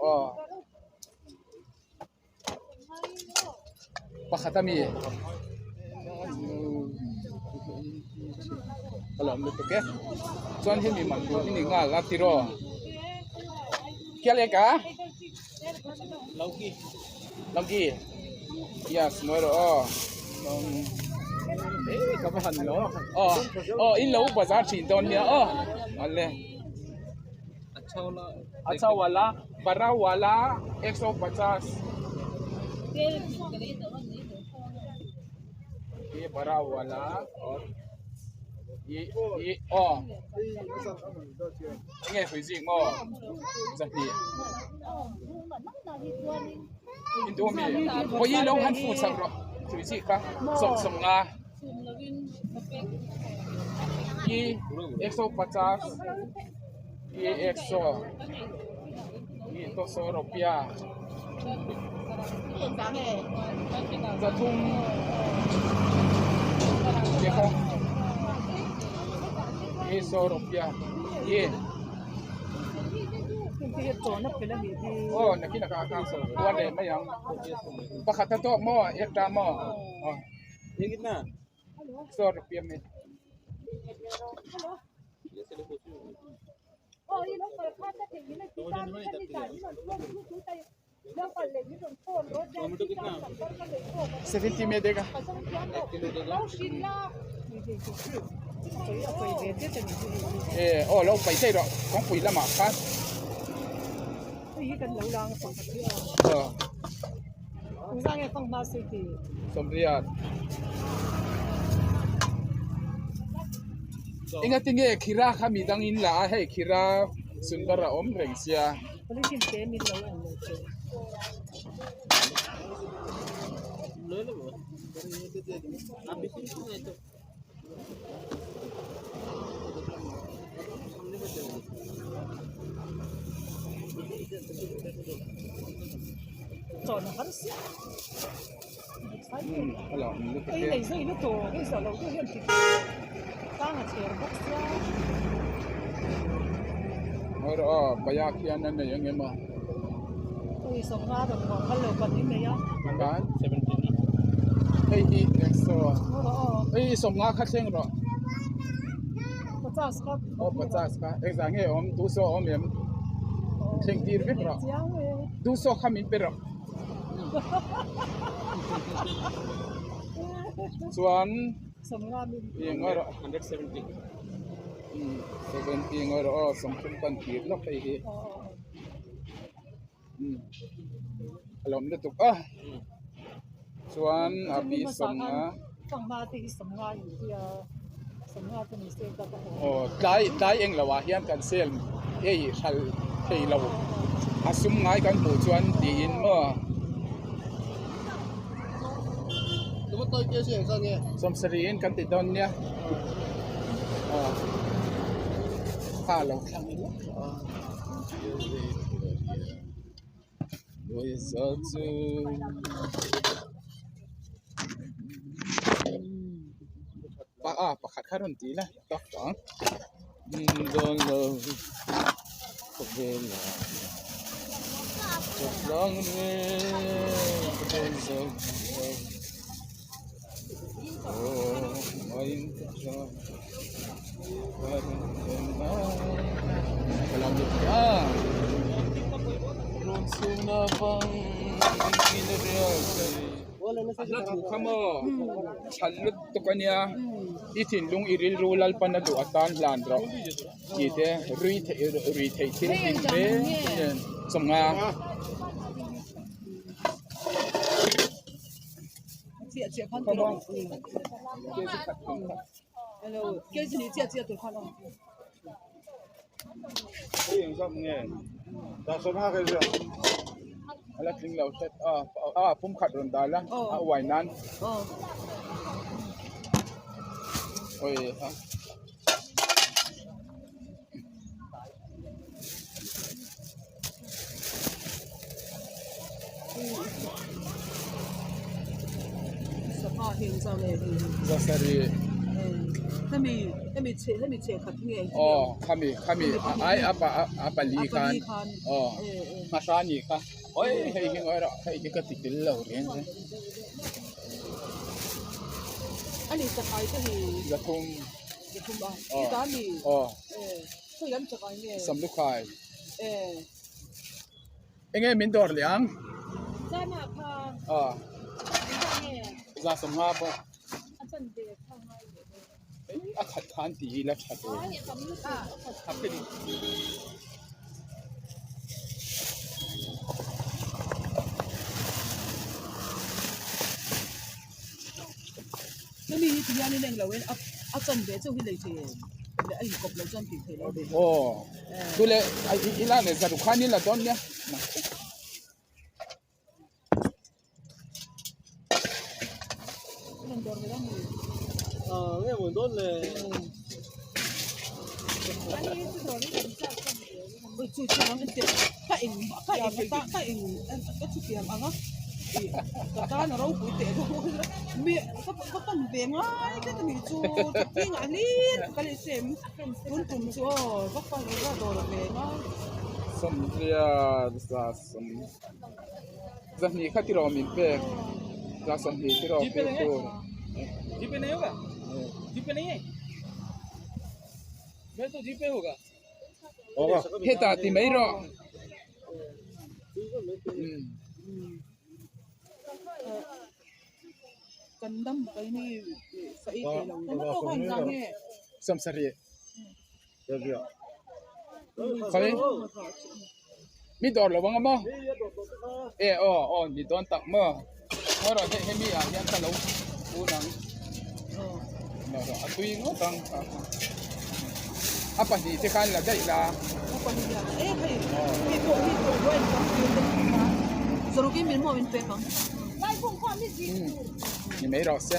aw pakhat ami ka lawm lutuk e chuan hemi man tur hi ni nghal a tiraw kia lek a. Lauki yes mawi rawh aw eh ka va han lo aw aw in lo bazar thin dawn nia aw awle acha wala bara wala ek so pachas ye bara wala aur ye ye aw Enge hrui zik maw zahnih in duh ami pawh i lo han fu chak rawh hrui zik kha sawm sawm nga i ek so pachas i ek so i to so rupia zathum te kha. Hi saw rupia ye. Aw nakin ah ka kual leh mai ang pakhat a tawk maw ekta maw aw saw rupia mi. 70 me dega. E aw lo pai thei rawh kawngpui lamah khan. Sawmriat. Engatinge khira kha midang in la a hei khira sundar a awm reng sia. Aw paya khian a nei ang em a hei hi eng saw hei sawmnga kha thleng rawh aw pachas kha engzah nge awm duh saw a awm em thleng tir vek rawh duh saw kha min pe rawh. Chuan eng erawh 70 eng erawh aw sawmthum kan tir lawk hei hi a lawm lutuk a chuan a pi sawmnga aw tlai tlai eng lo ah hian kan sale hei hral thei lo a sum ngai kan hmuh chuan tiin maw sawmsarih in kan ti dawn nia aw kha lo thlang ila a pakhat kha rawn ti ila tak ang dawn lo khawvel ah chawp reng ka dawn zo lo aw maiin ka tha A hla thu kha maw chhan lutuk a nia i thinlung i rilru lalpan a duh atan hlan rawh tih te rui theih rui theih thil tih te sawmnga. A la tling lo hret a a pum khat rawn dal a a uai nan awi ha. Zasarih aw khami khami ai a a pali khan aw hmasa ni kha oi hei hi ngawi rawh hei hi ka ti tel lo reng reng zathum aw samlukhai. Enge min dawr leh ang? Aw. Za sawmnga bawk. A khat khan tih hi la tha tur. Hemi hi tihianin englo in a chan ve chauh hi lei thei em? Leh a inkawp loh chuan tih theih loh a ni. Aw tule i la leh zaruk khan i la dawn nia. Ui chu chu ang ka eng ka eng ka eng ka chutiang ang a. Ka tan a ropui teh dawn a, mi ka pan ve ngai tlat a nih chu, thingah hlir ka kal leh em, tun tum chu aw va pan va dawr ve ngai. Sawmriat za sawm zahnih kha tiraw min pek za sawmhnih tiraw pek tur. Gpay nahi hoga Gpay nahi hai mere to Gpay hoga. Hetah ti mai rawh. Sawmsarih khawi mi dawr lo ang a maw e aw aw ni dawn tak maw maw rawh hei hemi ah hian ka lo un ang a tui ngawt ang. A pahnih te khan la daih la. Ni mai rawh se.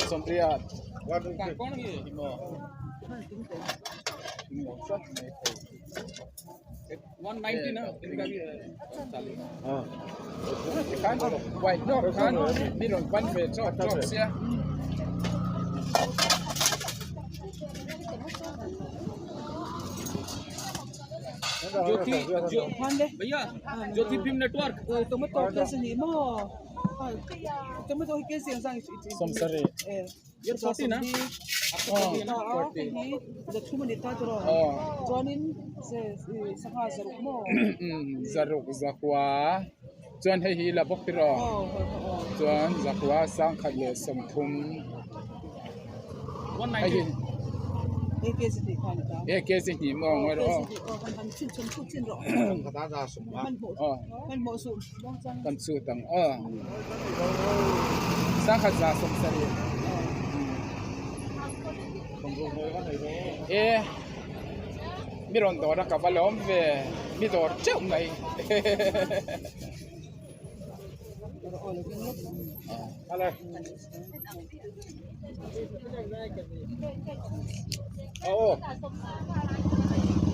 Sawmriat khan mi rawn pan ve chawk chawk sia. Jyoti Jyoti Bhim network Sawmsarih zaruk zakua chuan hei hi la bawk tiraw chuan zakua sangkhat leh sawmthum hei hi e kg hnih maw ngawi rawh aw kan chhut ang aw sangkhat za sawmsarih e mi rawn dawr a ka va lawm ve mi dawr teuh mai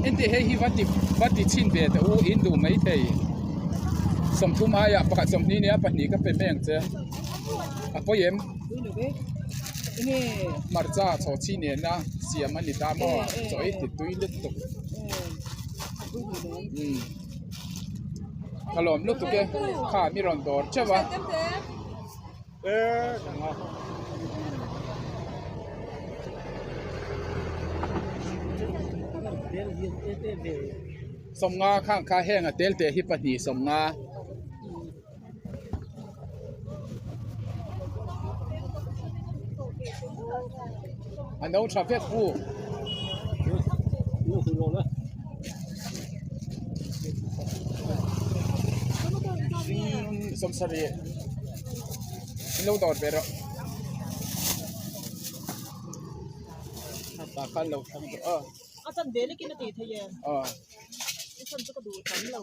Engti hei hi va ti va ti chhin ve teh u in duh mai thei sawmthum aiah pakhat sawmhnih nia pahnih ka pe mai ang che a pawi em hmarcha chhaw chhi nena siam a ni ta maw chaw ei ti tui lutuk umm ka lawm lutuk e kha mi rawn dawr teuh a. Sawmnga khang kha heng a tel teh hi pahnih sawmnga. A no tha vek u. Sawmsarih in lo dawr ve rawh tah khan lo thlang tawh a. A chan ve lekin a tih theih em? Aw. A chan chu ka duh tam lo.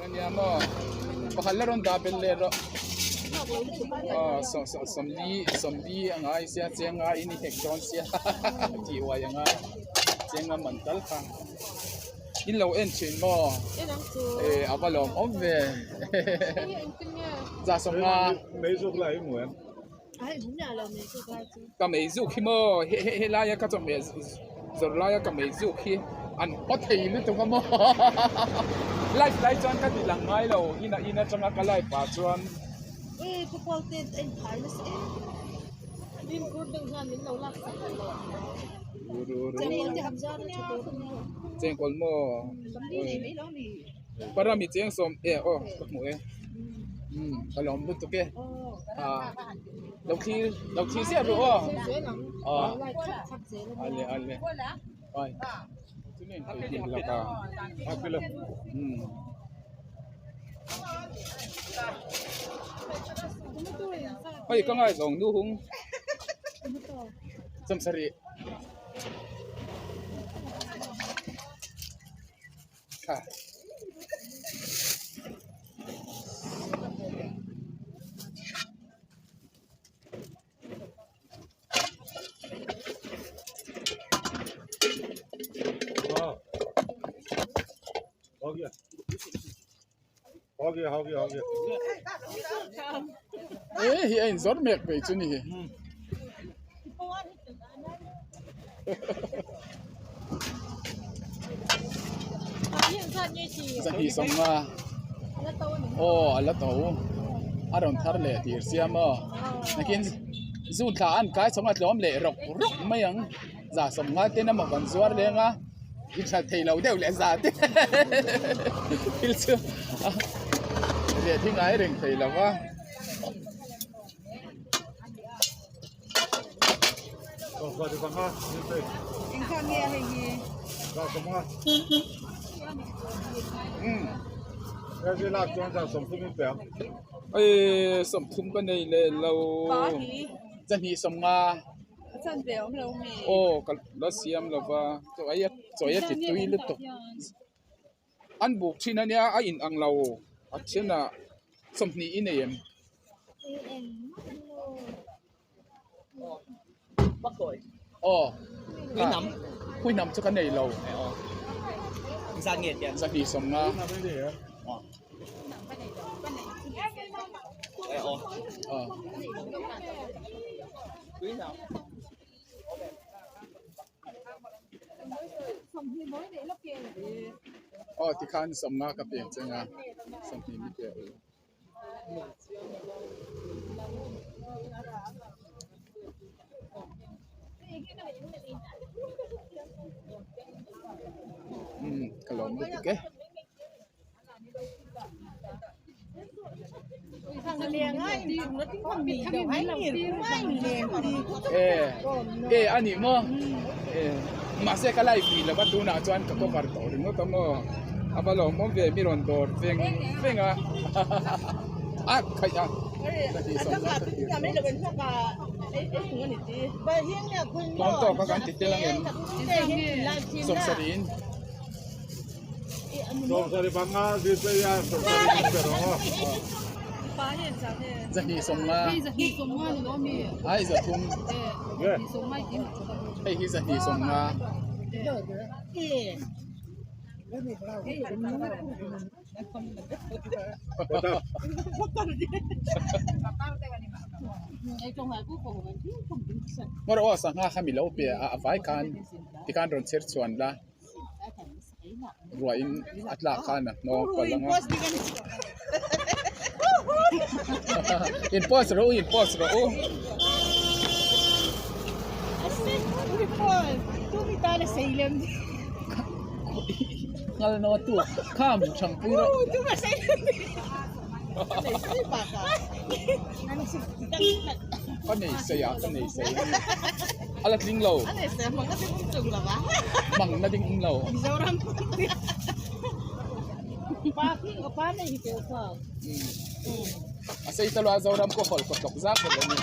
Ania maw pakhat la rawn dah belh leh rawh aw saw saw sawmli sawmli a ngai sia cheng nga in i hek dawn sia tih uai a ngai cheng nga man tal kha in lo en thin maw eh a va lawm awm ve za sawm nga ka mei zuk hi maw he he helaia ka chawhmeh zawrh laia ka mei zuk hi an haw thei lutuk a maw live lai chuan ka ti lang ngai lo inah in atanga ka live ah chuan. Chengkawl maw Parami cheng sawm e aw ka hmu e umm ka lawm lutuk e ah lo thlir lo thlir ziah rawh aw ah ale ale ai chumi an thei hi laka umm. Hei ka ngaihzawng nu hung Sawmsarih. Kha. हो गया हो गया हो गया हो गया Ê hi a inzawr mek mai chu ni hi. Zahnih sawmnga aw a la to a rawn thar leh tir sia maw nakin zun thla an kai chhawng a tlawm leh rawk rawk mai ang za sawmnga ten emaw kan zuar leng a inhlat thei lo deuh leh za te thil chu leh thi ngai reng thei lo va. Ê sawmthum ka nei leh lo zahnih sawmnga aw ka la siam lo va chaw ei a chaw ei a ti tui lutuk an buk thin ania a in ang lo a then ah sawmhnih i nei em. Aw pui nam chu ka nei lo zahnih sawmnga aw. Aw tikhan sawmnga ka pek che anga sawmhnih mi pek u. Umm ka lawm lutuk e. E e a ni maw e mahse ka live ni lova tunah chuan ka cover tawh ringawt a maw a va lawmawm ve mi rawn dawr veng veng a a khaih a ka tih sawm zawk ka tir tawh tawk a kan ti tel ang em sawmsarih in. Zahnih sawmnga ai zathum hei hi zahnih sawmnga Ngawr aw sangha kha mi lo pe a a vai khan tikhan rawn chher chhuan la. Ruahin a tlak khan a hnawng palh ang a. In post rawh u in post rawh u. Nghal naw tu kha mu thangpui rawh. Ka nei sei a ka nei sei a ni a la tling lo mang na ding awm lo a sei ta lo a Zoram pawh hawl kawt tlawk zak ber a ni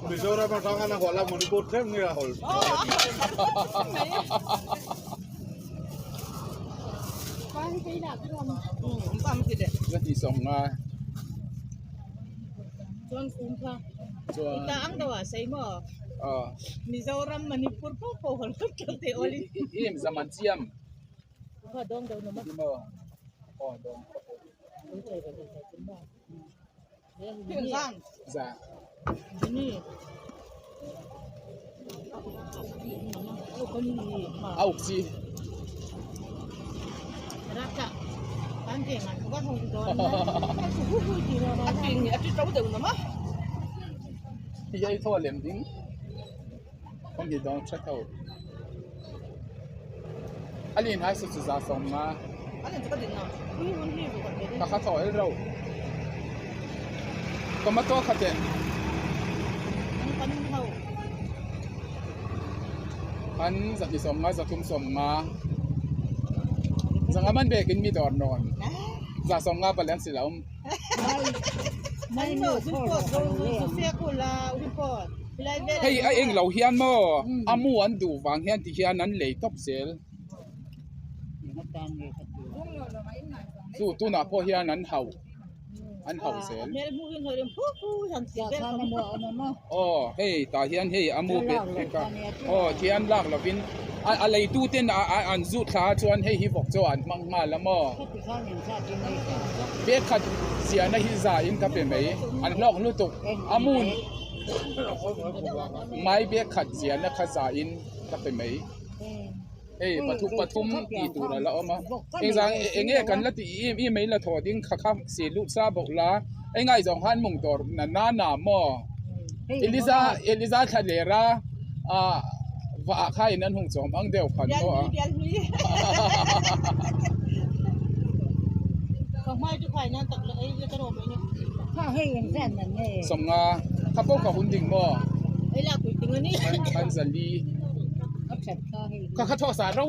Mizoram atanga na hawl a Manipur thleng nge a hawl. Zahnih sawmnga chuan aw Mizoram Manipur pawh pawh hawl vek tawh teh awlin. Im zaman chiam. Aw dawng. Za. A uk chi. Hi ei thaw lem ding. Kawng hi dawng tha tho. A lin hai su chu za sawm nga. Ka kha thaw el ro. Tomato kha teh. An zahnih sawm nga zathum sawm nga. Zanga man bekin mi dawr nawn. Za 50 pali an si lo. Hei a eng lo hian maw a mu an duh vang hian ti hian an lei tawp zel. Chu tunah pawh hian an hauh an hauh zel. Aw hei tah hian hei a mu bet vek a aw thian lak lovin a leitu ten an zut thla a chuan hei hi vawk chu an hmang nghal a maw bag khat ziahna hi za in ka pe mai an hlawk lutuk a mun mai bag khat ziahna kha za in ka pe mai. Hei pathum pathum tih tur a la awm a engzang eng nge kan la tih em em mai la thaw ding kha kha si lut sa bawk la hei ngaihzawng khan mung dawr na na na maw Eliza Eliza thla ler a ah vah ah kha in an hung chawm ang deuh khan maw a 50 kha pawh ka hun ding maw an zali. Ka kha thaw sa ro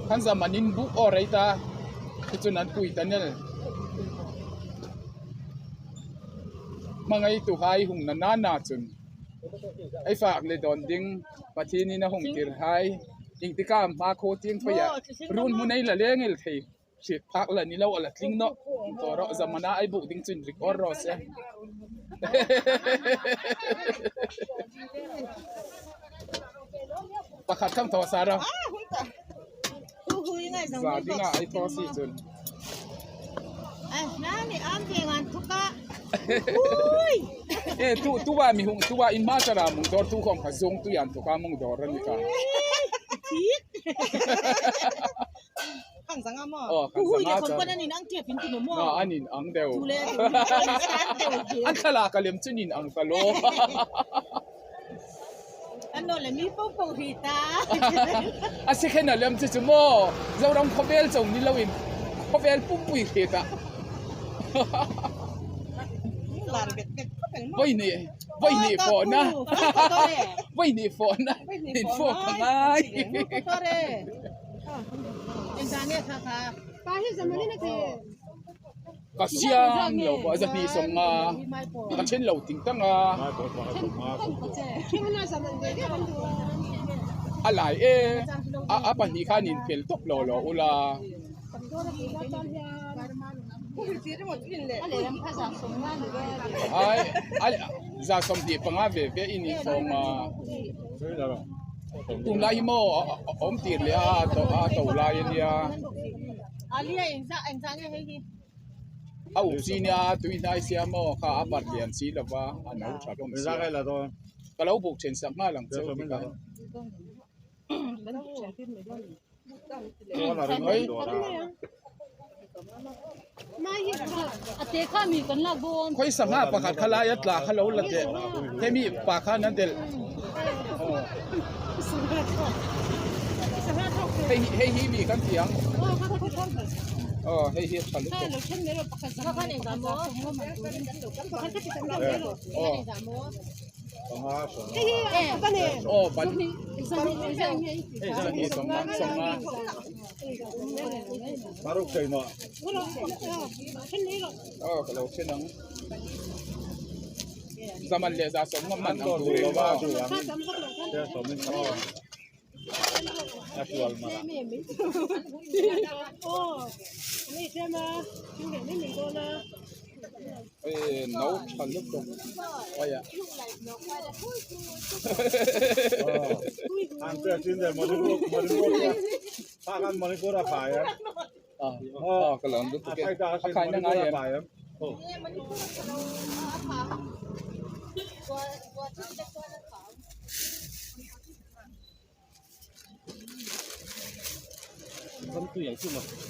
kan zaman in buk aw rei ta chu chun an pui ta nel hmangai tu hai hung na na na chun ei fak le dawn ding pathin in a hung tir hai engtika hma khaw ting phei ah run hmun ei la leng el thei. Hriat phak la ni lo a la tling nawh tawh rawh zamana ai buk ding chuin rik awr rawh se. Pakhat khang thaw sa rawh. Za ding ah ai thaw si chun. E tu tu wa mi hung tu wa in ma chara mung dor tu khom kha zong tu yan tu ka mung dor ani ka. Kan zanga maw? Aw, kan Hu hui zanga le chuan. khawm an in ang tep in ti maw? No, an in ang deuh. Chu le An thlalak a lem chu in ang ta lo. An lo le mi po po hi ta. A si khen a lem chu chu maw? Zoram khawvel chong ni lo in khawvel pumpui hri ta. Lar bet bet khawp eng maw? Voi ni voi ni fawh na. Voi ni fawh na. In fawh ka ngai. Ka siam lo pawh a zahnih 50 ka then lo ting tang a a lai e a pahnih khan in fel tawp lo lo ula. Ai a 25 ve ve in infawm a. Tunlai hi maw a awm tir leh a a to lai a nia a up chi nia tui hnai sia maw kha a barh lian si lo va a no tha hlawm sia ka lo buk then sak nghal ang cheu tikhan. Khawi sangha pakhat kha lai a tla kha lo la teh hemi pa khan a delh hei hei hi mi kan ti ang aw hei hi a tha lutuk aw. Aw ban hei 50 50 aw ka lo then ang zaman leh za 50 man ang turin maw. Hei no tha lutuk aia aw ka lo lutuk e a khaina ngai em.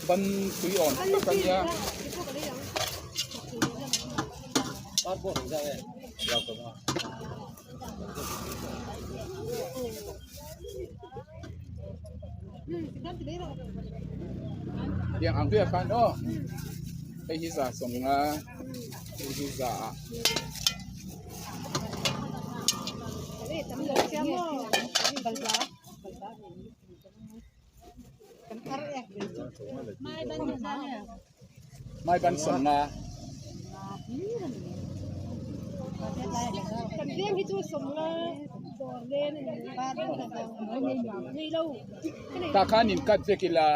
Ban tui awm tak a nia. Tiang ang vel khan aw hei hi za 50 hei hi za ah. Mai ban sawmna. Tah khan in cut vek ila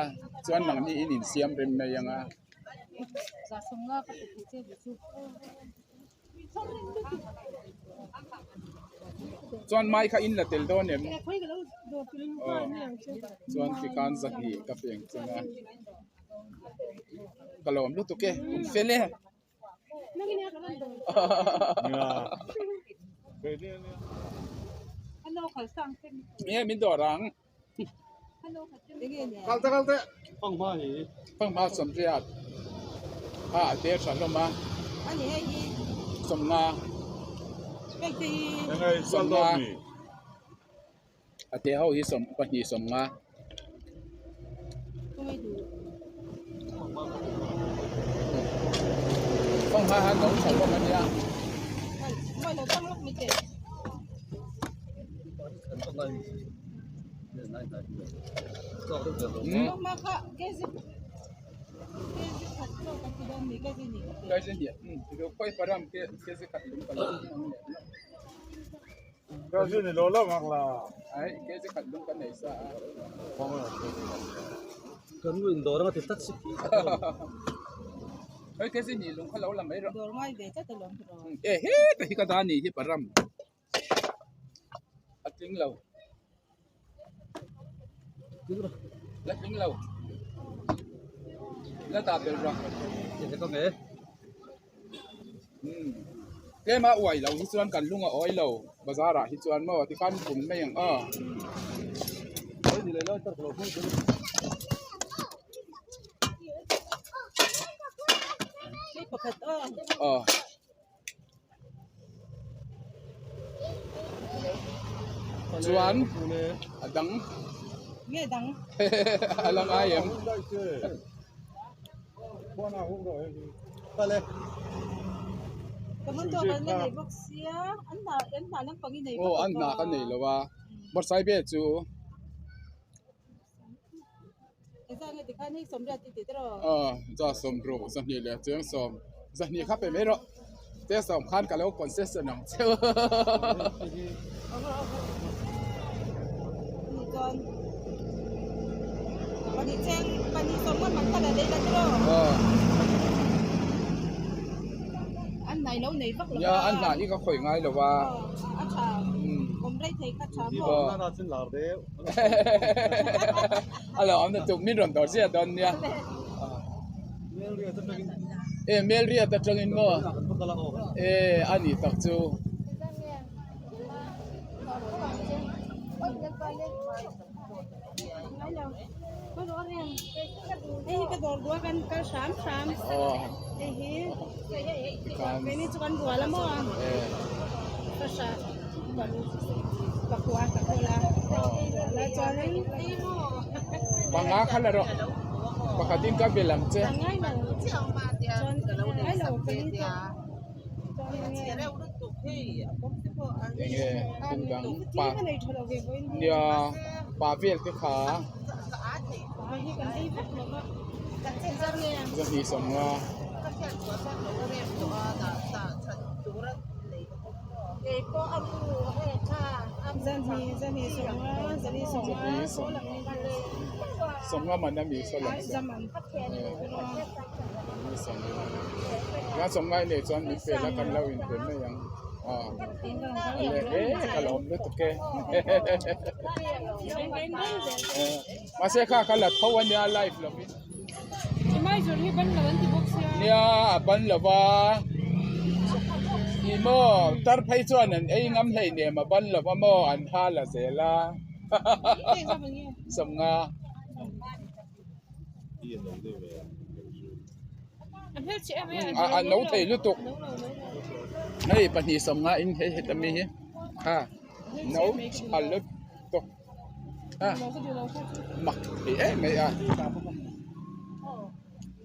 chuan nangni in insiam rem mai ang a. Chuan mai kha in la tel dawn em? Aw chuan tikhan zahnih ka peng cheng a ka lawm lutuk e in fel e. Nge min dawr ang. Kalte kalte fanghma hi fanghma sawmriat a a te tha hlawm a sawmnga sawmnga a te ho hi sawm pahnih sawmnga. Fanghma han lo tha hlawm a nia. A tling lo la tling lo la dah belh rawh umm tlem a uai lo hi chuan kan lung a awi lo bazar ah hi chuan maw tikhan pum mai ang aw. Aw. Chuan a dang a la ngai em? Aw an hna ka nei lo a bawrhsaibe chu. Aw za sawm ruk zahnih leh cheng sawm zahnih kha pe mai rawh cheng sawm khan ka lo concession ang che nia an hna hi ka khawih ngai lo a. A lo awm na tuk min rawn dawr ziah dawn nia e Melriat atangin maw e a nih tak chu. Panga kha la rawh pakhat in ka bel ang che. Enge thil dang pa nia pa vel te kha zahnih sawmnga. Sawmnga man a mi saw lang Nga sawmnga i nei chuan min pe la kan lo in pe mai ang a le e ka la awm lutuk e mahse kha ka la tho a nia live lovin nia a ban lova ih maw tar phei chuan an ei ngam hleinem a ban lova maw an ha la zel a sawmnga. A no thei lutuk hei pahnih sawmnga in hei heta mi hi kha no tha lutuk a mak thei em mai a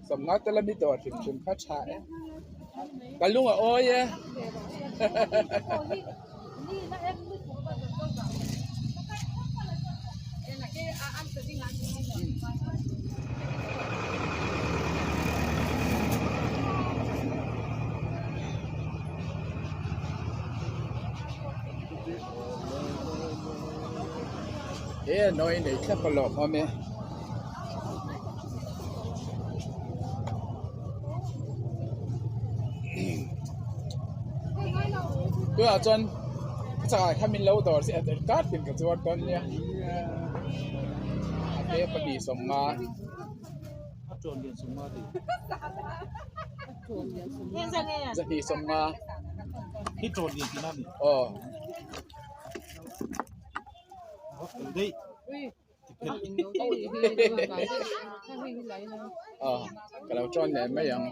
sawmnga te lami dawr hrim hrim kha tha e ka lung a awi e. He nawi nei thlap a lawm awm e. Tunah chuan a chakah khan min lo dawr si a kar tin ka chuar dawn nia a te pahnih sawmnga. Zahnih sawmnga aw. Aw ka lo tawn leh mai ang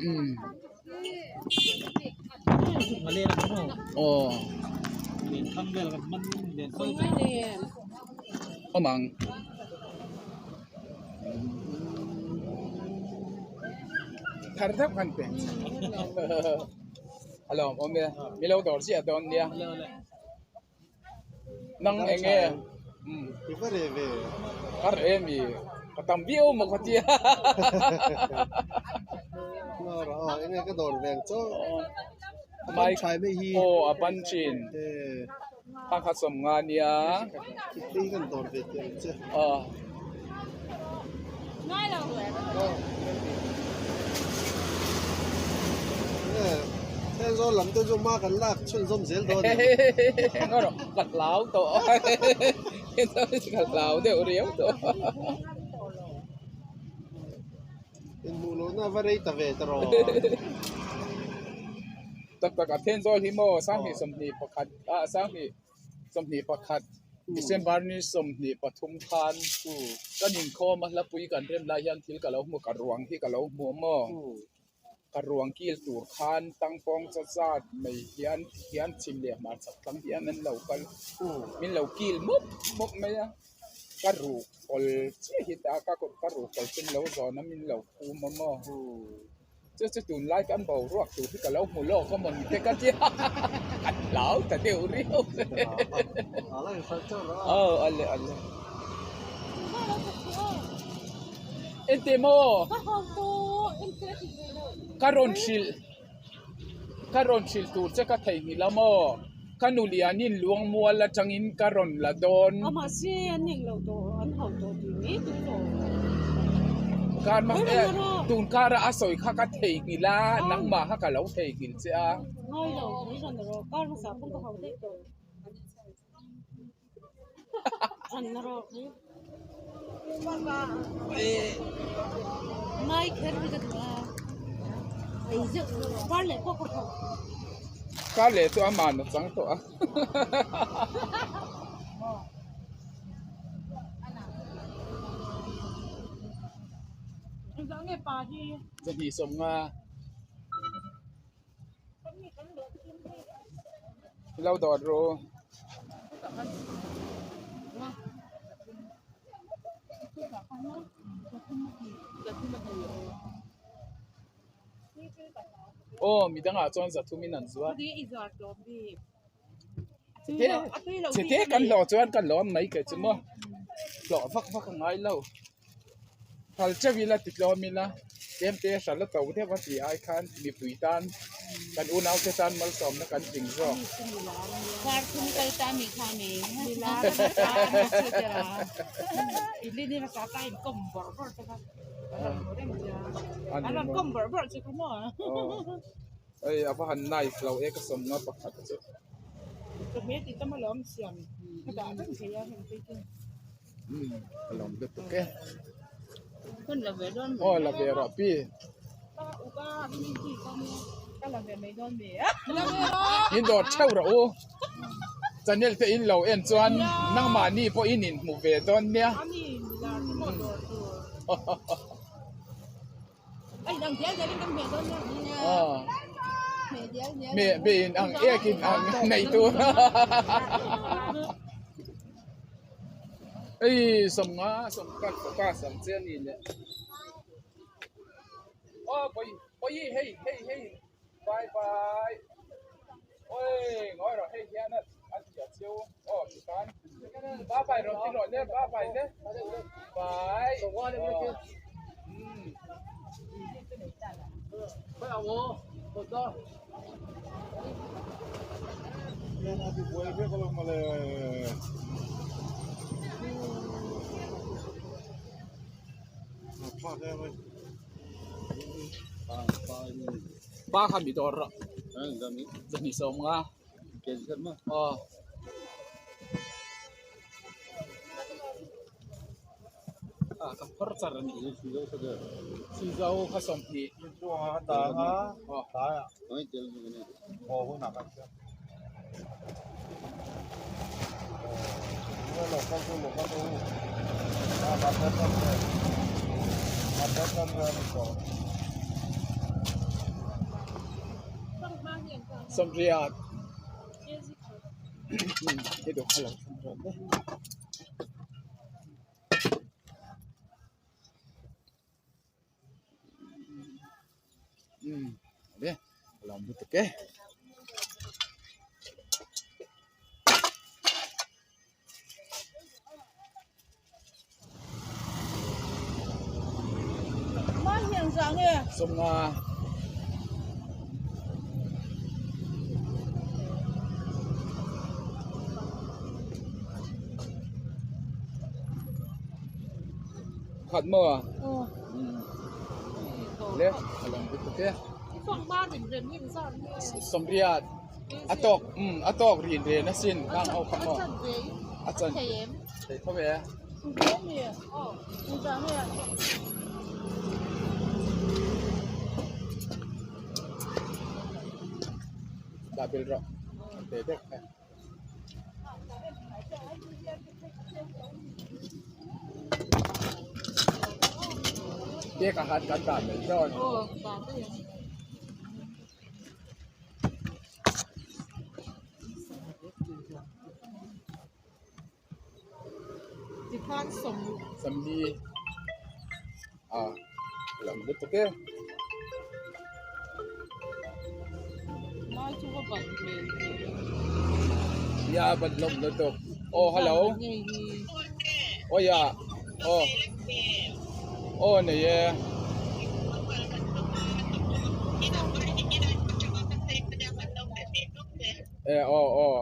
umm aw awm ang. Thar deuh khan pe a lawm awm e mi lo dawr chiah dawn nia. Nang eng nge? Umm. I va reh ve. Ka reh mi. Ka tam viau maw ka tia. Nora aw eng nge ka dawr ve ang chaw. Mai Thlai mai hi. Aw a ban thin. Thang kha sawm nga nia. Hei kan dawr ve teh ang che. Aw. Thenzawl lam te chu hma kan lak chhunzawm zel dawn em? Ngaw rawh ka hlau tawh ka hlau deuh riau tawh. Inhmuh lohna va rei ta ve ta rawh. Tak tak a Thenzawl hi maw sanghnih sawmhnih pakhat ah sanghnih sawmhnih pakhat December ni 23 khan kan inkhawm a hlapui kan rem lai hian thil ka lo hmu ka ruang hi ka lo hmu a maw ka ruang kil tur khan tangkawng cha zat mai hian hian chhim leh hmarchhak tlang hian an lo kal min lo kil mup mup mai a ka ruh kawl chiah hi ta ka ruh kawl chu min lo zawn a min lo phum a maw. Chu chu tunlai kan boruak tur hi ka lo hmu lawk a mawni te ka tia ka hlau ta deuh riau aw ale ale ente maw ka rawn hrilh ka rawn hrilh tur che ka theihnghilh a maw ka nu lianin luangmual atangin ka rawn la dawn tun kara a sawi kha ka theihnghilh a nangmah kha ka lo theihnghilh che a. Kar leh chu aman a chang tawh a. Zahnih sawmnga. Lo dawt ru. Aw midangah chuan zathum in an zuar. Chete kan hlawh chuan kan lawm mai kei chu maw. Hlawh vak vak a ngai lo. Phal teuh ila ti tlawm ila tlem te hral a to deuh a tih ai khan mipui tan kan unau te tan malsawmna kan tling zawk. Hei a va han nice lo e ka sawmna pakhat chu. Umm ka lawm lutuk e. Aw la ve rawh pi. In dawr theuh rawh u. Channel te in lo en chuan nangmahni pawh in inhmu ve dawn nia. Meh be in ang ek in ang nei tur hei sawmnga sawmkhat focus ang che ani le aw pawi pawi hei hei hei bye bye oi ngawi rawh hei hian a a ziah chiau. you aw tikhan ba bai rawn ti rawh le ba bai le bai Ba kha mi dawr rawh zahnih sawm nga aw. Ah ka phawrh char a nih Sizo kha 20 Sawmriat hei dawr kha lo thleng rawh le. Umm le a lo lutuk e. Sawmnga. Khat maw a? Le a lang lutuk e. Sawmriat a tawk um a tawk rin ren asin khang ho kha maw a chan thei tho e. Dah bel rawh te deuh kha. Biak ah khan kan dah mai dawn. Sawmli ah lam lutuk e. Nia ban lawm lutuk aw hello aw ya aw aw nei e. E aw aw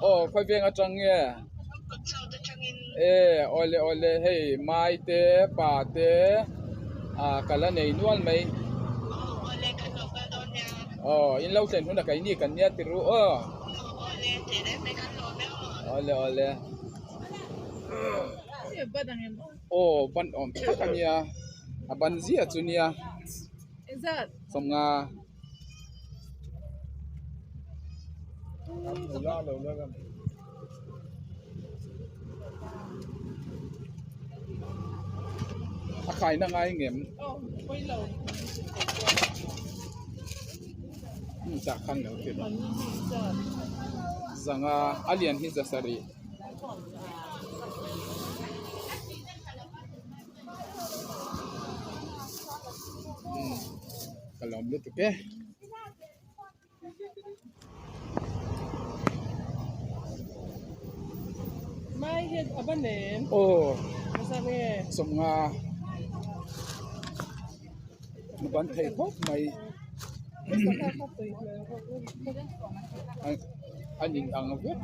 aw khawi veng atang nge e awle awle hei mai te pa te ah ka la nei nual mai aw in lo thlen hunah keini kan nia ti ru aw awle awle aw ban awm tak a nia a ban ziah chu nia sawmnga. A khaina ngai ngem chah khan lo ti rawh zanga a lian hi za sarih. Ka lawm lutuk e. Mai hian a va nem. Aw. Nasa nge. Sawmnga. A ban thei khawp mai. An in ang vek.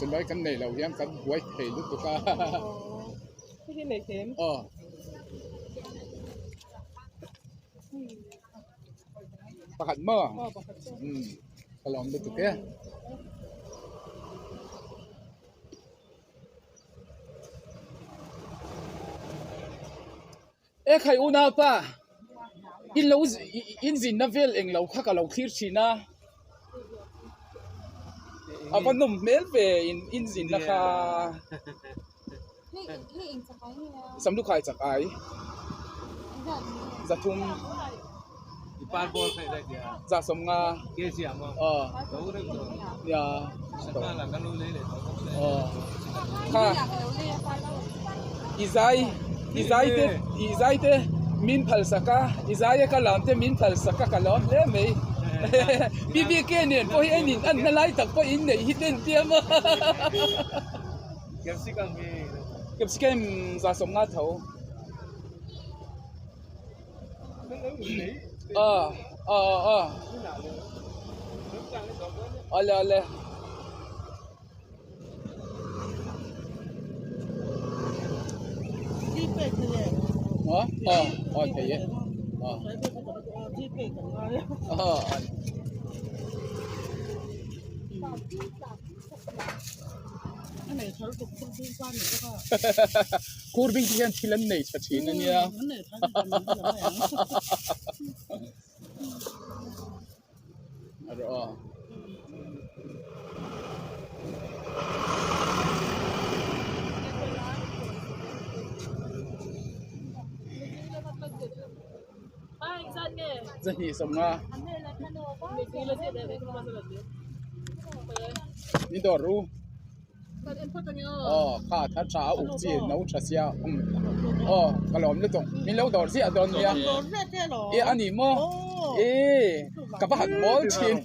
Chulai kan nei lo hian kan buai thei lutuk a aw pakhat maw umm ka lawm lutuk e. E khai unaupa in lo in zinna vel eng lo kha ka lo thlir thin a a va nawm hmel ve in in zinna kha samlukhai chak ai zathum. Za sawm nga. Aw. Nia. Aw. Kha. I zai i zai te i zai te min phal sak a i zai a ka lam te min phal sak a ka lawm hle mai. BBK nen pawh hi en in an na lai tak pawh in neih hi ten tiam a. Capsicum za sawm nga tho. A a a ale ale a a a thei e a a Khur bing te hian thil an nei tha thin a nia. A rawh a. Zahnih sawmnga. Ni dawr ru. Aw kha tha tha a uk chi no tha sia um aw ka lawm lutuk min lo dawr ziah dawn nia e a ni maw e ka va han mawl thin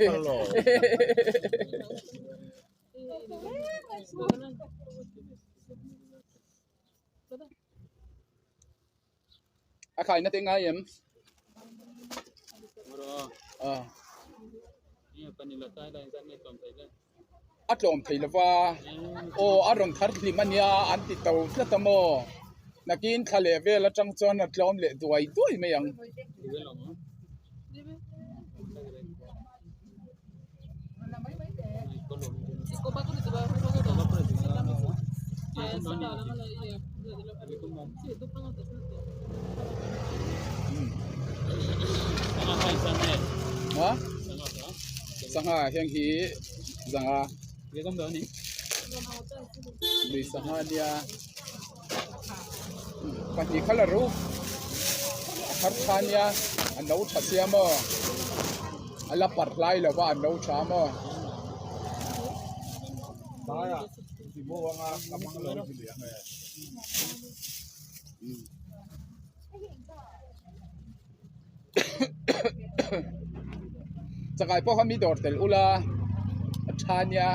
A khaina te ngai em? A tlawm thei lova aw a rawn thar hlim a nia an ti to tlat a maw nakin thla leh vel atang chuan a tlawm leh duai duai mai ang. Sangha heng hi zanga lui sangha ania pahnih kha la ru a thar tha ania a no tha sia maw a la parh hlai lo va a no tha maw. Chakai pawh kha mi dawr tel ula a tha nia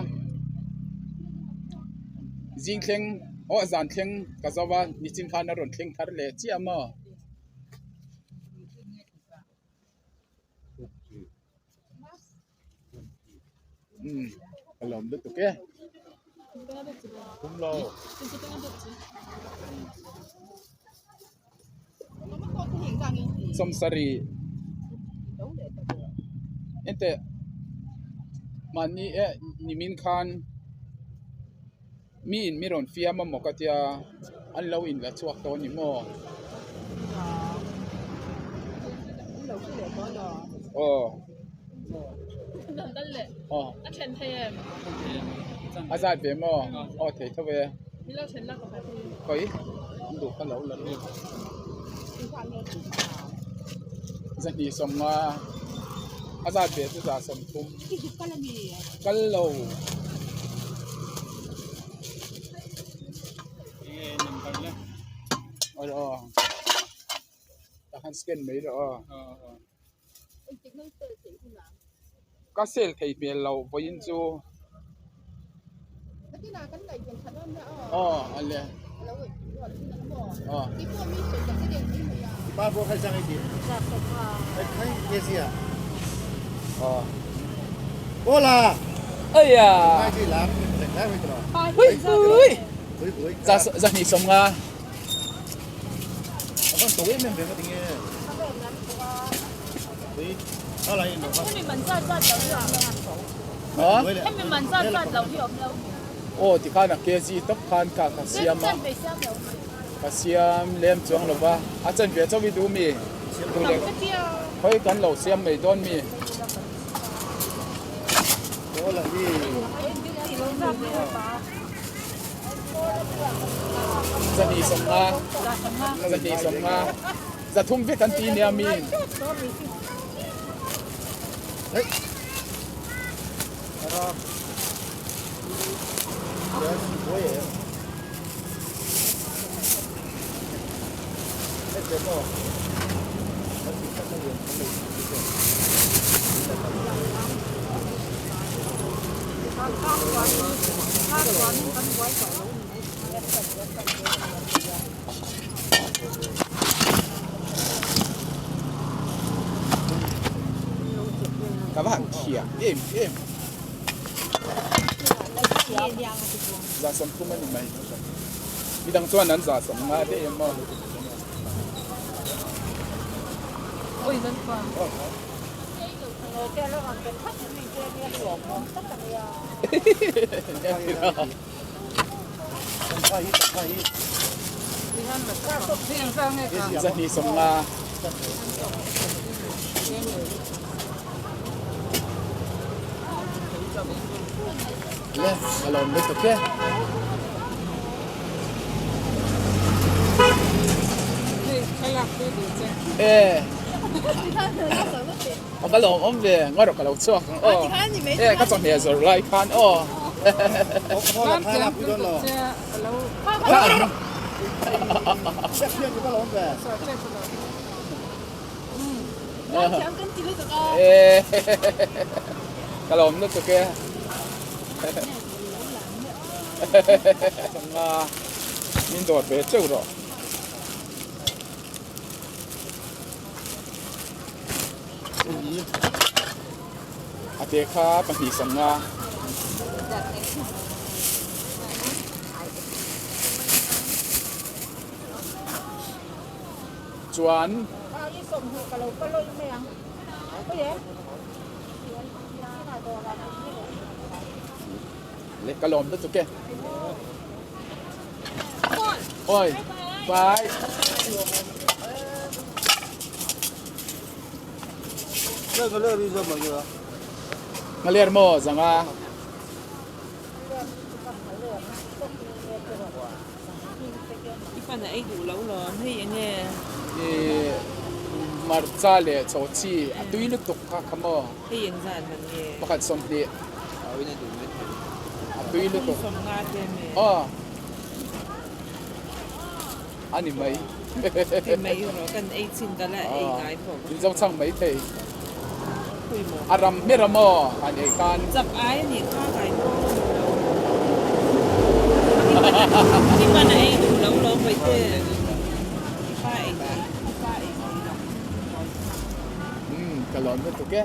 zing thleng aw zan thleng ka zo va nichin khan a rawn thleng thar leh chiah maw. Umm ka lawm lutuk e. Sawmsarih enteh mahni eh nimin khan mi in mi rawn fiam a maw ka tia an lo in la chhuak tawh a ni maw aw aw a zat ve maw aw thei tho e khawi an duh kha lo la lut zahnih sawmnga a zat ve chu za sawmthum kal lo. Aw tah khan scan mai rawh aw ka sale thei hmel lo vawiin chu aw a le aw. Aya hui hui za zahnih sawmnga. Aw tikhan a kg tawp khan ka ka siam a ka siam lem chuang lo va a chanve chauh i duh mi duh leh khawi kan lo siam mai dawn mi. Zahnih sawmnga zahnih sawmnga zathum vek an ti nia mi. Ka va han thiam em em. Zahsawm thum a ni mai. Midang chuan an zahsawm nga te em aw. Zahnih sawmnga. Le, a lawm lutuk e. E. A va lawm awm ve, ngaw rawh ka lo chhuak ang aw. E ka chawhmeh zawrh lai khan aw. E ka lawm lutuk e. Changa min dawr ve cheu rawh. A te kha 2 sawmnga. Chuan Le ka lawm lutuk e. Oi, bye. Ngaler maw zanga. I fan a ei duh lo lawm hei enge. I marcha leh chawhchi a tui lutuk kha kha maw. Hei eng zan man nge. Pakhat 20. A tui lutuk. 50 te me. Aw. A ni mai. Hei mai rawh kan ei chin ka la ei ngai pawh. In zo chang mai thei. A ram hmer a maw han ei khan. Chak ai a nih kha kai pawh ka duh lo. I pan a ei duh lo lawm vaite. I pa ei thei i pa ei thei lo. Umm ka lawm lutuk e.